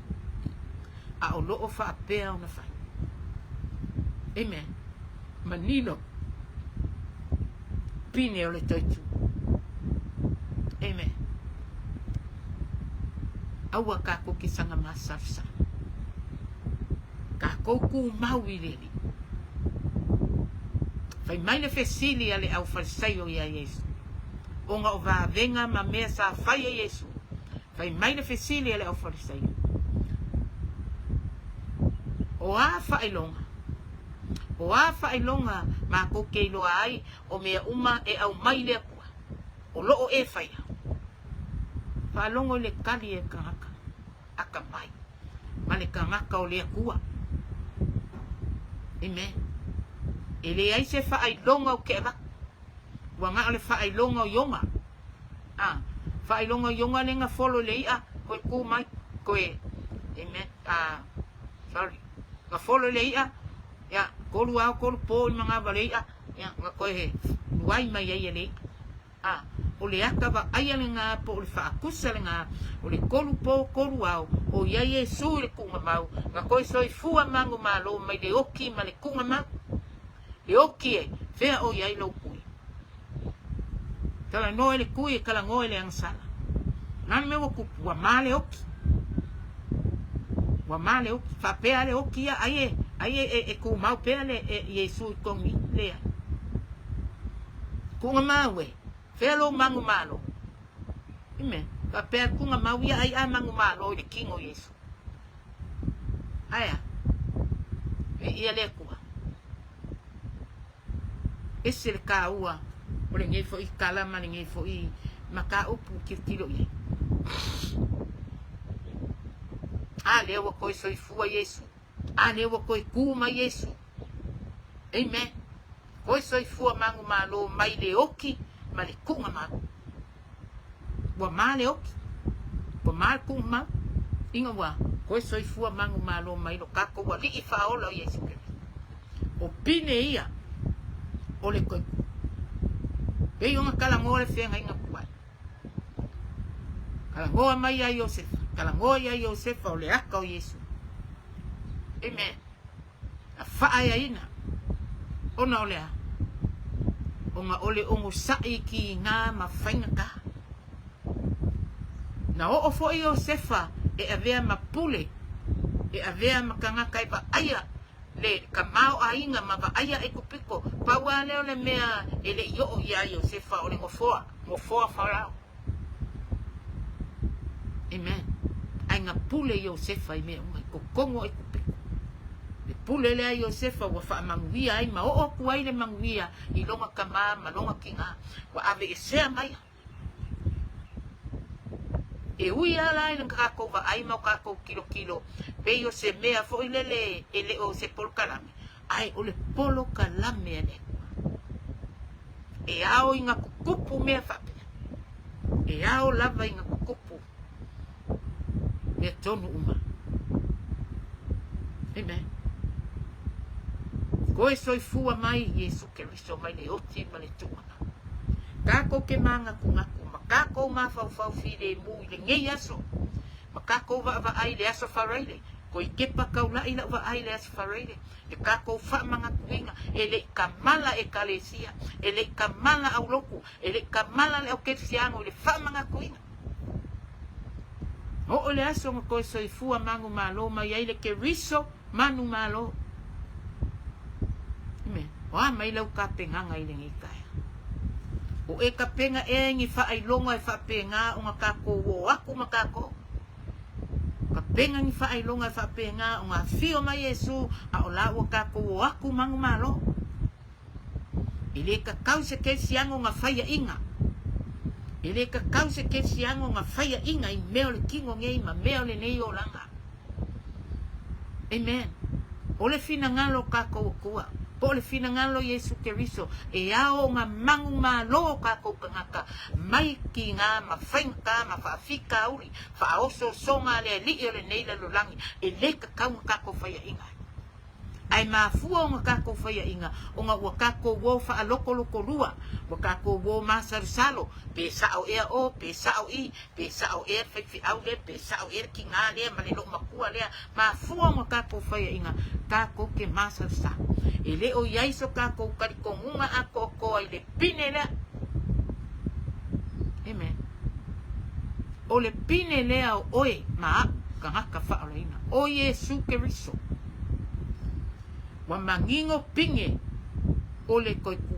a o loo faapea ona fai. Amen. Manino. Pine o le toitu. Amen. Aua tatou te saga masalosalo. Tatou tumau i le Alii. Fai mai le fesili a le au Farisaio iā Iesu, ona o vavega ma mea sa fai e Iesu. Fai mai le fesili a le au Farisaio, O a faailoga? O a faailoga matou te iloa ai o mea uma e aumai le Atua, o loo e faia? Faalogo i le tali e tagata. akamai ma le tagata o le Atua. Amen. E leai se faailoga o ke avatu. Ua na o le faailoga o Iona. A, faailoga o Iona le na folo i le i'a, koe ku mai, koe, amen, a, sorry, na folo i le i'a, ia, kolu ao kolu po i manawa le i'a, ia, na koe luai mai ai e le i'a. A. O le ata vaaia lena po o le faakusa lena o le kolu po kolu ao o i ai Iesu i le tuugamau, na toe soifua manumalo mai le oti ma le tuugamau. Le oti e, fea o i ai lou tui? Talanoa i le tui e talanoa i le agasala. O le a le mea ua tupu? Ua ma le oti. Ua ma le oti. Faapea le oti ia, ai e, ai e, e, e tumau pea le e, Iesu i totonu i, leai. Tuugamau e, fea lou manumalo? Amen. Faapea le tuugamau ia ai a manumalo i le kino o Iesu. Ae a? Viia le Atua. Ese le taua o lenei foi tala ma lenei foi mataupu tilotilo i ai. A lea ua toe soifua Iesu. A lea ua toe tu mai Iesu. Amen. Toe soifua manumalo mai le oti ma le tuugamau. Ua ma le oti, ua ma le tuugamau, ina ua toe soifua manumalo mai lo tatou Alii Faaola o Iesu Keriso. O pine ia o le toe tu. Pei ona talanoa le feagaiga tuai. Talanoa mai ia Iosefa, talanoa ia Iosefa o le ata o Iesu. Amen. Na faaeaina ona o le a? Ona o le onosai kigā ma faigata. Na oo foi Iosefa e avea ma pule, e avea ma tagata e vaaia le tamaoaiga ma vaaia Aikupito, pau lava lea o le mea e le i oo iā Iosefa o le nofoa, nofoa Farao. Amen. Ae na pule Iosefa i mea uma i totonu o Aikupito. Le pule lea a Iosefa ua faamanuia ai ma oo atu ai le manuia i lona tama ma lona tina, ua aveesea mai. E ui lava la i le tatou vaai ma o tatou tilotilo pei o se mea foi lele e le o se polokalame, ae o le polokalame a le Atua. E ao ina tutupu mea faapea. E ao lava ina tutupu mea tonu uma. Amen. Koe soifua mai Iesu Keriso mai le oti ma le tuuga. Tākou ke mānatunatu ma kākou mafaufau filemu i lenei aso, ma kākou vaavaai i le Aso Faraile, koi kepa taulaʻi lau vaai i le Aso Faraile, le kākou faamanatuina, e le i kamala Ekalesia, e le i kamala aulotu, e le i kamala le au kerisiano i le faamanatuina. Oo le aso na toe soifua manumalo mai ai le Keriso manumalo. Amen. O a mai lau tapenaga i lenei taeao? O e tapena ea i ni faailoga e faapena ona tatou o aku ma tatou? Tapena ni faailoga e faapena ona afio mai Iesu a o la ua tatou o aku manumalo? E le tatau se kerisiano ona faiaʻiga. E le tatau se kerisiano ona faiaʻiga i mea o le kino nei ma mea o lenei olaga. Amen. O le finagalo o tatou Atua, po o le finagalo o Iesu Keriso, e ao ona manumalo o tatou tagata mai kigā ma faigata ma faafitauli, faaosoosoga a le Alii o lenei lalolagi, e le tatau ona tatou faiaʻiga ai. Ae mafua ona tatou faiaʻiga ona ua tatou o faalotoloto-lua, ua tatou o masalosalo, pe sao ea o, pe sao i, pe sao ea le faifeau lea, pe sao ea le tiga lea ma le loomatua lea. Mafua ona tatou faiaʻiga, tatou te masalosalo. E le o i ai so tatou talitonuga atoatoa i le pine lea. Amen. O le pine lea o oe ma aʻu, tagata faaolaina, o Iesu Keriso. Ua manino pine o le toe ku.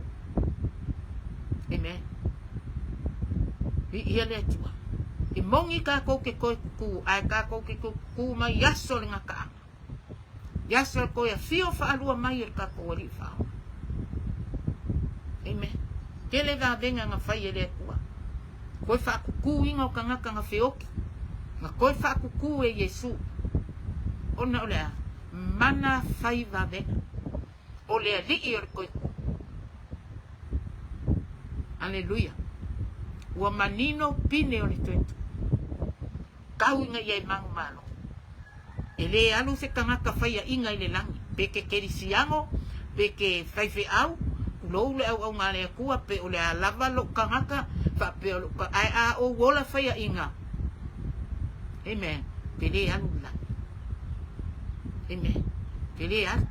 Amen. Viia le Atua. E moni kākou ke toe kukū, ae kākou ke toe kukū mai i aso le gataaga. I aso le toe afio faalua mai o le tatou Alii Faaola. Amen. Tele vavega na fai e le Atua. Toe faakukūina o tagata na feoki. Na toe faakukū e Iesu. Ona o le a? Mana fai vavega. O le Alii o le toe kū. Aleluia. Ua manino pine o le toe tū. Tau ina ia e manumalo. E lē alu se tagata faiaʻiga i le lagi, pe ke kerisiano, pe ke faifeau, Tulou le auauna a le Atua, pe o le a lava lou tagata, faapea o lou tagata, ae a ou ola faiaina, Amen, te le alu i le lagi. Amen. Te le alu.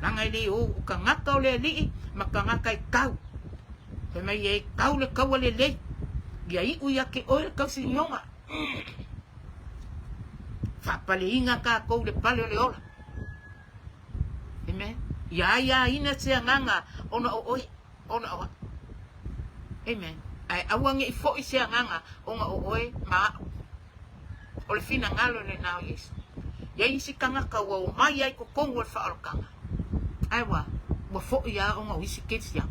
Leaga e le o o tagata o le Alii ma tagata e tau. Fai mai e tau le taua lelei, ia iu ia te oe le tausinioga. Faapaleina tatou i le pale o le ola. Amen. Ia aiaina se agaga ona o oe, ona o au. Amen. Ae aua ne i foi se agaga ona o oe ma au. O le finagalo lena o Iesu. I ai isi tagata ua omai ai i totonu o le faaolataga, ae ua, ua foi lava ona o isi kerisiano.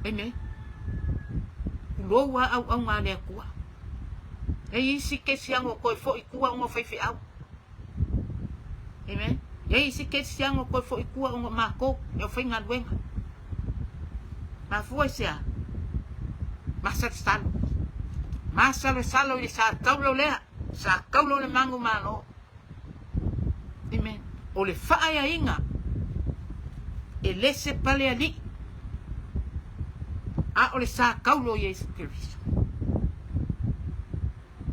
Amen. Tulou lava auauna a le Atua. E i ai isi kerisiano ua toe foi i tua ona o faifeau. Amen. E i ai isi kerisiano ua toe foi i tua ona o matou, e aufaigaluega. Mafua i se a? Masalosalo. Masalosalo i le sa taulo lea, sa taulo le manumalo. Amen. O le faaeaina e le se pale alii, a o le sa taulo o Iesu Keriso.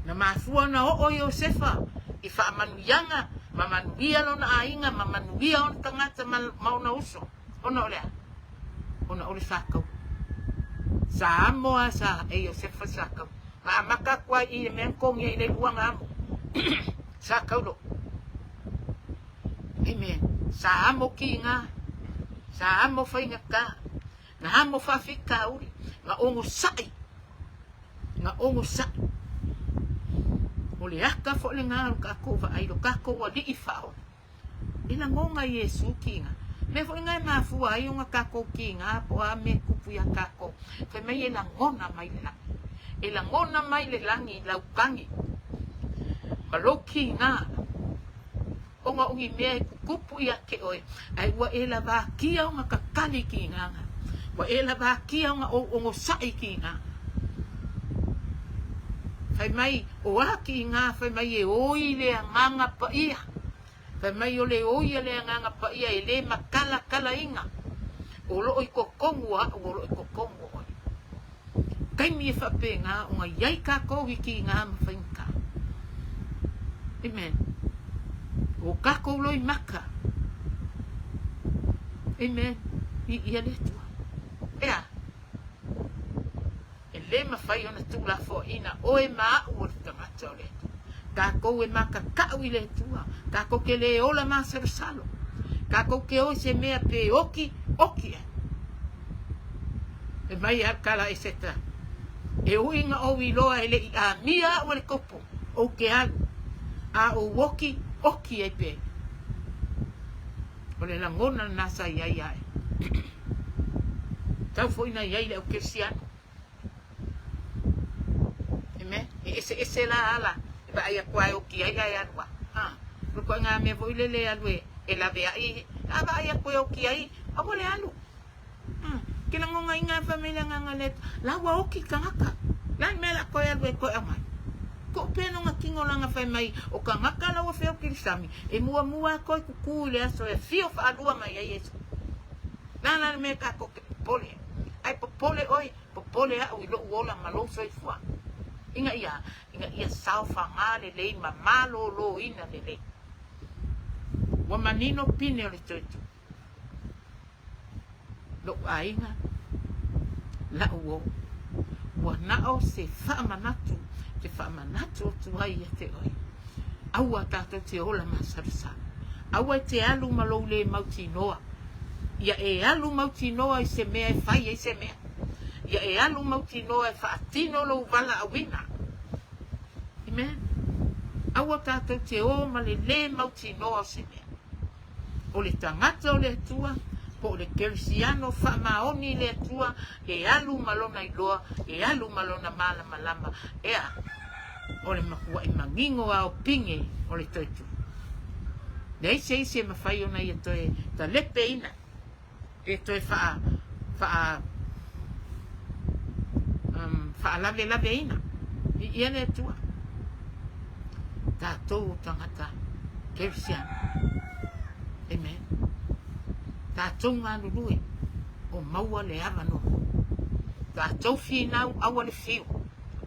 Na mafua ona oo Iosefa i faamanuiaga ma manuia lona aiga ma manuia ona tagata ma ona uso. Ona o le a? Ona o le sa taulo. Sa amo a sa e Iosefa le sa taulo. Na amata atu ai i le mea na togi ai le lua na amo. Sa taulo. Amen. Sa amo kiga. Sa amo faigata. Na amo faafitauli. Na onosai. Na onosai. O le aka foi lena o le tatou vaai, lo tatou alii faaola. E lagona e Iesu kiga. Mea foi lena e mafua ai ona tatou kiga po o a mea e tupu ia tatou. Fai mai e lagona mai le lagi. E lagona mai le lagi i lau tagi ma lou kiga ona o ni mea e tutupu ia te oe, ae ua e lavakia ona tatali kiga na. Ua e lavakia ona ou onosai kiga. Fai mai, o a kiga? Fai mai e oi le Agaga Paia. Fai mai o le oi a le Agaga Paia e le matalatalaina, o loo i totonu o au, o loo i totonu o oe. Taimi e faapena ona i ai tatou i kiga ma faigata. Amen. O tatou loimata. Amen. Viia le Atua. Ea. E le mafai ona tuulafoaiina oe ma au o le tagata o le Atua. Tatou e makaka'u i le Atua, tatou te le ola masalosalo, tatou te o i se mea pe oki, oki ai. Fai mai a le tala Eseta, E ui ina ou iloa e le i amia au e le topo, ou te alu, a ou oki, oki ai pea ia. O le lagona lena sa i ai ia ia. Tau foi na i ai le au kerisiano. Amen. E eseese la ala e vaai atu lava e oki ai ae alu lava. Ha. O le ituaiga mea foi lele e alu e laveai, a vaai atu e oki ai, aua le alu. Ha. Ke lagonaina fai mai le agaga le la ua oki tagata. Le a le mea o le a toe alu ai toe aumai. Tuu pea lona tino lana fai mai o tagata la ua feoki i le sami, e muamua a toe tutu i le aso e afio faalua mai ai Iesu. Le a la le mea tatou te popole ai? Ae popole oe, popole au i lou ola ma lou soifua, ina ia, ina ia saofaga lelei ma maloloina lelei. Ua manino pine o le toe tu. Lou aiga, lau uo, ua na o se faamanatu te faamanatu atu ai ia te oe. Aua tatou te ola masalosalo. Aua e te alu ma lou le mautinoa. Ia e alu mautinoa i se mea e fai ai se mea. Ia e alu mautinoa e faatino lou valaauina. Amen. Aua tatou te o ma le le mautinoa o se mea. O le tagata o le Atua, po o le kerisiano faamaoni i le Atua, e alu ma lona iloa, e alu ma lona malamalama, ea, o le matuaʻi manino ao pine o le toe tu. Leai se isi e mafai ona ia toe talepeina, pe toe faa, faa, um, faalavelaveina. Viia le Atua. Tatou o tagata kerisiano. Amen. Tatou galulue. O maua le avanoa. Tatou finau aua le fiu,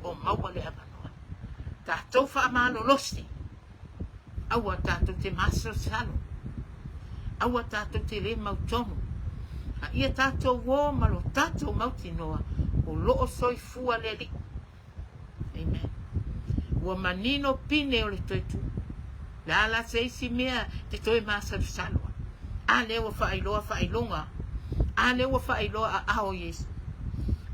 o maua le avanoa. Tatou faamalolosi, aua tatou te masalosalo, aua tatou te le mautonu, a ia tatou o ma lo tatou mautinoa o lo o soifua le Alii. Amen. Ua manino pine o le toe tu. Le a la se isi mea te toe masalosalo ai. A lea ua faailoa faailoga. A lea ua faailoa aao o Iesu.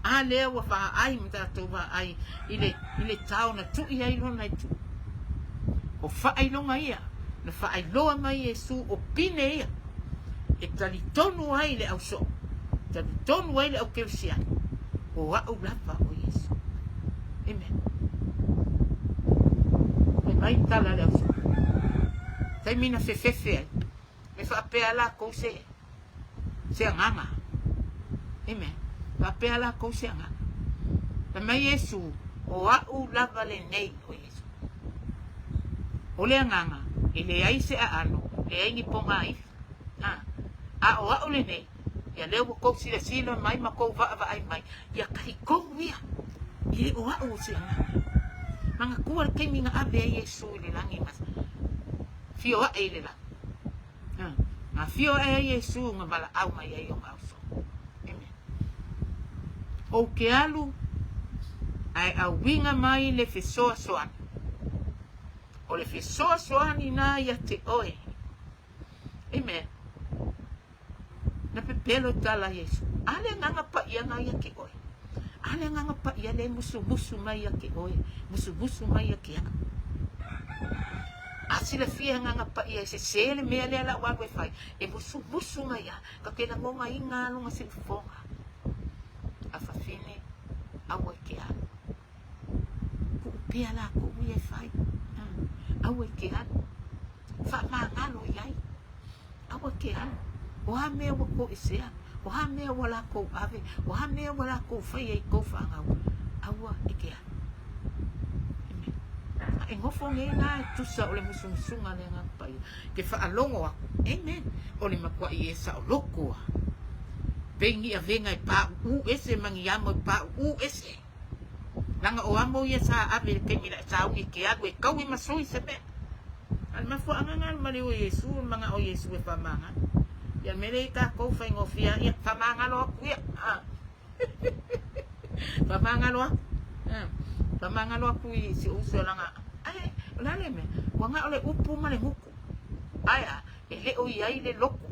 A lea ua vaai ma tatou vaai i le, i le tao na tui ai lona i tu. O faailoga ia na faailoa mai Iesu o pine ia e talitonu ai le ausoo, talitonu ai le aukerisiano, o a'u lava o Iesu. Amen. Fai mai tala a le ausoo. Taimi na fefefe ai, me faapea lakou se se agaga. Amen. Faapea lakou se agaga. Fai mai Iesu, o a'u lava lenei o Iesu. O le agaga, e leai se aano, leai ni pogaifi. A, a o a'u lenei, ia lea ua kou silasila mai ma kou vaavaai mai, ia talitonu ia, e le o a'u o se agaga. Manatua le taimi na ave ai Iesu i le lagi ma fio a'e i le lagi. A, na fio a'e ai Iesu na valaau mai ai ona auso. Amen. Ou te alu ae auiga mai le fesoasoani. O le fesoasoani na ia te oe. Amen. Na pepelo i tala Iesu. A le agaga paia na ia te oe. A le agaga paia le musumusu mai ia te oe. Musumusu mai ia te au. A silafia agaga paia e sese le mea lea la o alu e fai. E musumusu mai a. Ka te lagonaina lona siufofoga. A fafine, aua e te alu. Tuu pea lakou ia e fai. Aua e te alu. Faamagalo i ai. Aua e te alu. O a mea ua toesea? O a mea ua lakou ave? O a mea ua lakou faia i tou fanau? Aua e te alu. A e nofo nei la e tusa o le musumusuga a le Agaga Paia, ke faalogo aku, amen, o le matuaʻi e saʻoloko a. Pei ni avega e pāʻuʻū ese ma ni amo e pāʻuʻū ese. Leaga o amo ia sa ave i le taimi la e sauni e ke alu e kaui ma sui se mea. A le mafuaaga na le maliu o Iesu, o le manaʻo o Iesu e faamagalo. Ia le mea lea i takou faigofie a, ia, faamagalo aku ia. A. Faamagalo aku. Faamagalo aku i si ou uso leaga, ae, o le a le mea? Ua na o le upu ma le gutu. Ae a, e le o i ai le loto.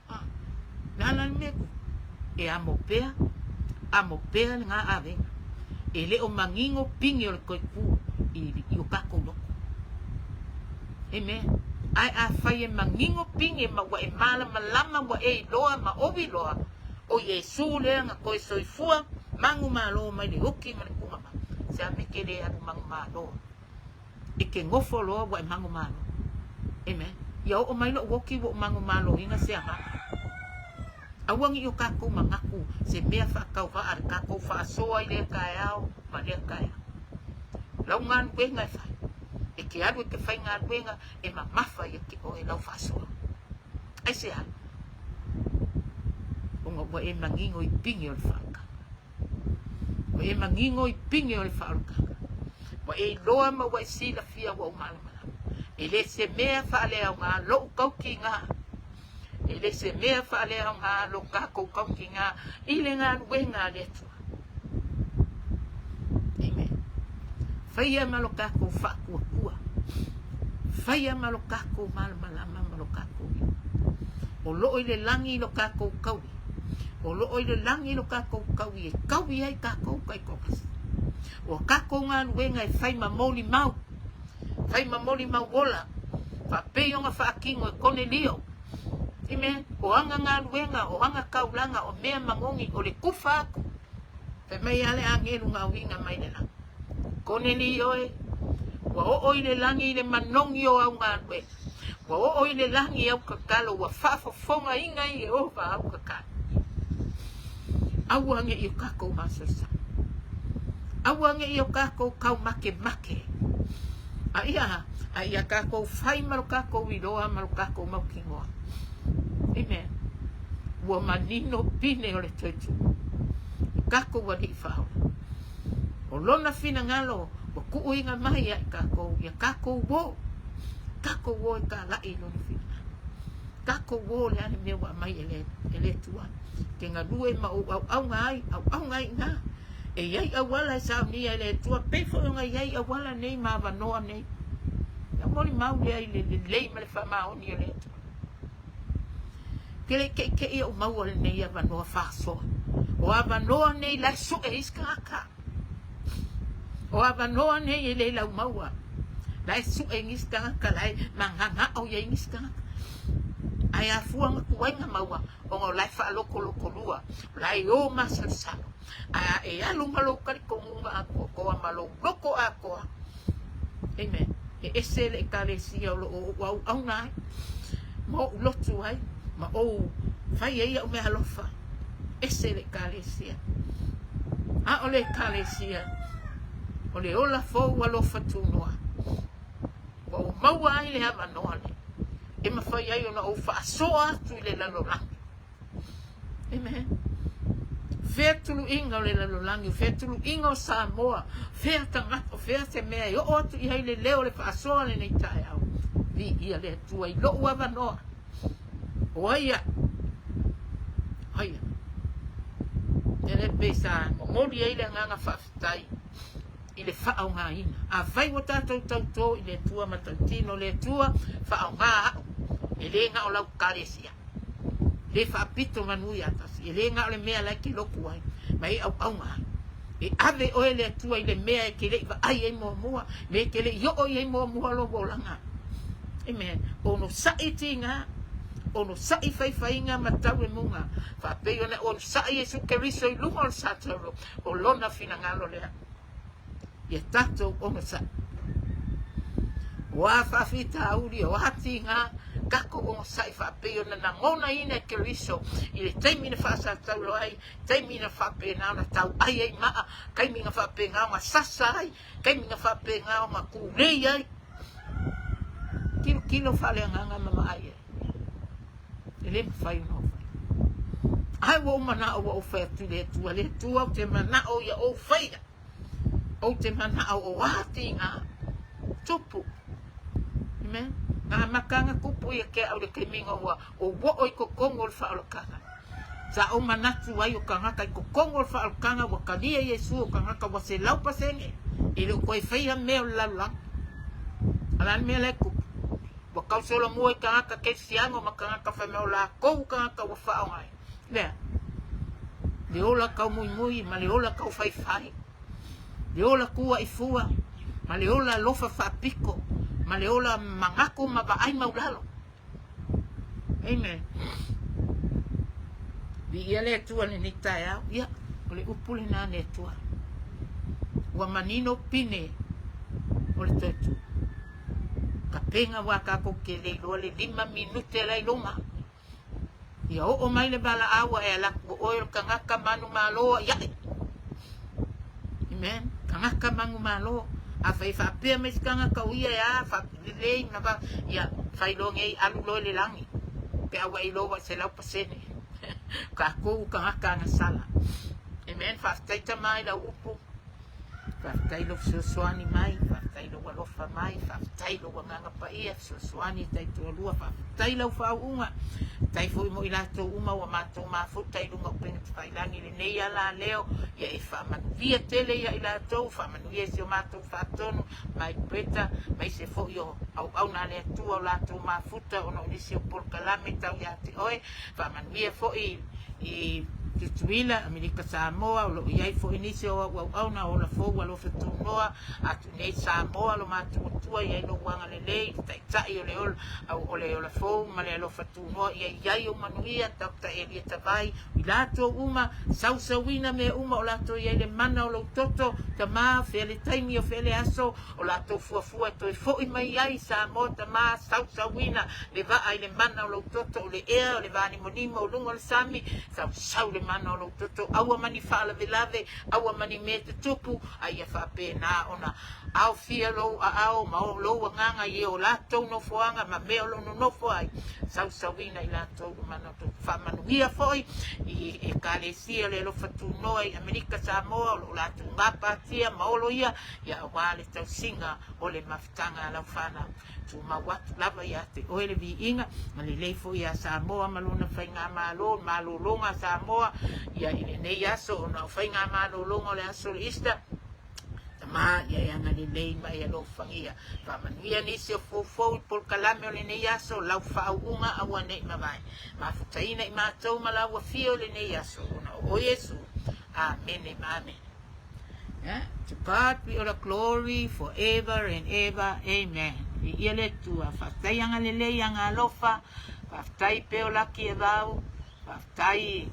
A, le a la le mea tupu? E amo pea, amo pea lena avega. E le o manino pine o le toe tu i, i o tatou loto. Amen. Ae afai e manino pine ma ua e malamalama ua e iloa ma ou iloa, O Iesū lea na toe soifua manumalo mai le oki ma le tumama, se a me ke le alu manumalo. E ke nofo loa ua e manumalo. Amen. Ia oo mai loʻu oki ua ou manumaloina se agaga. Aua ne i o kakou manatu se mea faatauvaa le kakou faasoa i lea taeao ma lea taeao. Lau galuega e fai, e te alu e te faigaluega e mamafa ia te oe lau faasoa. Aisea? Ona ua e manino i pine o le faaolataga. Ua e manino i pine o le faaolataga. Ua e iloa ma ua e silafia ua ou malamalama. E le se mea faaleaoga lou tautiga. E le se mea faaleaoga lo tatou tautiga i le galuega a le Atua. Amen. Faia ma lo tatou faatuatua. Faia ma lo tatou malamalama ma lo tatou iu. O loo i le lagi lo tatou taui. O loo i le lagi lo tatou taui e taui ai tatou taitoatasi. O tatou galuega e fai ma molimau. Fai ma molimau ola. Faapei ona faatino e Konelio. Amen. O ana galuega, o ana taulaga, o mea manogi, o le kufa aku. Fai mai a le agelu na uiga mai le lagi. Konelio e, ua oo i le lagi i le manogi o au galuega. Ua oo i le lagi au tatalo, ua faafofogaina e Ieova au tatalo. Aua ne i o takou masalosalo. Aua ne i o takou taumakemake. A ia, a ia takou fai ma lo takou iloa ma lo takou mautinoa. Amen. Ua manino pine o le toe tu i kakou Alii Faaola. O lona finagalo ua kuuina mai ia i kakou, ia kakou o, kakou o e kalai i lona finagalo. Kakou o le a le mea ua aumai e le, e le Atua. Ke galue ma ou auauna ai, auauna ai iina. E iai auala e saunia e le Atua, pei foi ona iai auala nei ma avanoa nei. Ia molimau lea i le lelei ma le faamaoni o le Atua. Ke le keʻikeʻi oʻu maua lenei avanoa faasoa. O avanoa nei la e sue ai isi tagata. O avanoa nei e le lau maua. La e sue ai nisi tagata, la e magagao i ai nisi tagata. Ae afua ona tuaiga maua, ona o la e faalokolokolua, o la e o masalosalo. Ae a e alu ma lou talitonuga atoatoa ma lou loto atoa, Amen. E ese le Ekalesia o lo o ou auauna ai, ma ou lotu ai, ma ou fai ai au meaalofa. Ese le Ekalesia. A o le Ekalesia, o le ola fou alofa tunoa. Ua ou maua ai le avanoa lea, e mafai ai ona ou faasoa atu i le lalolagi. Amen. Fea tuluiga o le lalolagi, fea tuluiga o Samoa, fea tagata, fea se mea e oo atu i ai le leo o le faasoa lenei taeao. Viia le Atua i lou avanoa. O ai au? Ai au. E le pei sa momoli ai le agaga faafetai i le faaaogaina. Afai ua tatou tautō i le Atua ma tautino le Atua, faaaoga au. E le na o lau kalesia. Le faapito manu ia tasi, e le na o le mea la e te lotu ai, ma e auauna ai. E ave oe le Atua i le mea e te le i vaai ai muamua, me e te le i oo i ai muamua lou olaga. Amen. Onosai tiga, onosai faifaiga ma tauemuga, faapei ona onosai Iesu Keriso i luga o le sa taulo, o lona finagalo lea. Ia tatou onosai. O a faafitauli, o a tiga, tatou onosai faapei ona nagonaina e Keriso i le taimi na faasataulo ai, taimi na faapena ona tauai ai maa, taimi na faapena ona sasa ai, taimi na faapena ona tulei ai. Tilotilo faaleagaga ma vaai ai. E le mafai ona ou faia. Ae ua ou manao ua ou fai atu i le Atua, le Atua ou te manao ia ou faia. Ou te manao o a tiga tupu. Amen. Na amataga tupu ia te au le taimi na ua ou oo i totonu o le faaolataga. Sa ou manatu ai o tagata i totonu o le faaolataga ua talia Iesu o tagata ua 100% e le o toe faia mea o le lalolagi. A o le a le mea la e tupu? Ua tau solomua i tagata kerisiano ma tagata fai mai o latou tagata ua faaaogaina. Lea, le ola taumuimui ma le ola taufaifai, le ola tuaifua ma le ola alofa faapito, ma le ola manatu ma vaai maulalo. Amen. Viia le Atua i lenei taeao. Ia, o le upu lena a le Atua. Ua manino pine o le toe tu. Tapena aua tatou te le iloa le lima minute la i luma. Ia oo mai le valaau a e alu atu o oe o le tagata manumalo ai ae. Amen. Tagata manumalo. Afai e faapea mai se tagata o ia e a lelei ma va, ia fai loa nei alu loa i le lagi. Pe a ua e iloa ua e 100%. Tatou tagata agasala. Amen. Faafetai Tama i lau upu. Faafetai lou fesoasoani mai, faafetai lou alofa mai, faafetai lou agaga paia, fesoasoani taitoalua, faafetai lau faauuga. Faafetai foi mo i latou uma ua matou mafuta i luga o upega tafailagi i lenei ala leo, ia e faamanuia tele ia i latou, faamanuia i si o matou faatonu, Mike Bretta, maise foi o auauna a le Atua o latou mafuta ona o nisi o polokalame tau ia te oe, faamanuia foi i Tutuila, Amerika Samoa, o lo o i ai foi nisi o au auauna ola fou alofa tunoa atu nei Samoa lo matou Atua i ai lou agalelei i le Taitai o le ola o le ola fou ma le alofa tunoa ia i ai ou manuia Doctor Elia Tavai i latou uma sausauina mea uma o latou i ai le mana o lou toto Tama fea le taimi o fea le aso o latou fuafua e toe foi mai ai i Samoa Tama sausauina le vaa i le mana o lou toto o le ea o le vanimonimo o luga o le sami sausau le mana. mana o lou toto, aua ma ni faalavelave, aua ma ni mea e tutupu, a ia faapena ona aofia lou aao ma lou agaga i o latou nofoaga ma mea o lo o nonofo ai, sausauina i latou i le mana o le toto. Faamanuia foi i Ekalesia o le Alofa Tunoa i Amerika Samoa o lo o latou gapatia ma olo ia, ia aua le tausiga o le mafutaga a lau fanau. Tumau atu lava ia te oe le viiga, ma lelei foi ia Samoa ma lona faigamalo, le malologa a Samoa, ia i lenei aso, ona o faigamalologa o le aso o le Easter, Tama, ia e agalelei ma e alofagia. Faamanuia nisi o foufou i polokalame o lenei aso, lau faauuga aua ne i mavae. Mafutaina i matou ma lau afio i lenei aso, ona o oe Iesu. Amene ma amene. Yeah. To God be all the glory forever and ever. Amen. Viia le Atua. Faafetai agalelei agalofa. Faafetai peo laki e vau. Faafetai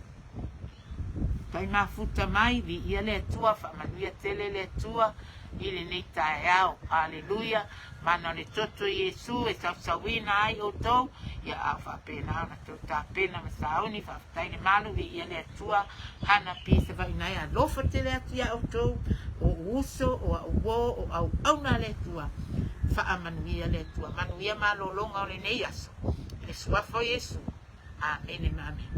tai mafuta mai. Viia le Atua. Faamanuia tele le Atua i lenei taeao. Aleluia. Mana o le toto i Iesu e sausauina ai outou, ia a o faapena ona tou tapena ma sauni, faafetai le malu, viia le Atua, hana pi Savaii nai alofa tele atu iā outou, o ou uso, o au uō, o auauna a le Atua, faamanuia le Atua, manuia malologa o lenei aso, i le Suafa o Iesu, Amene ma Amene.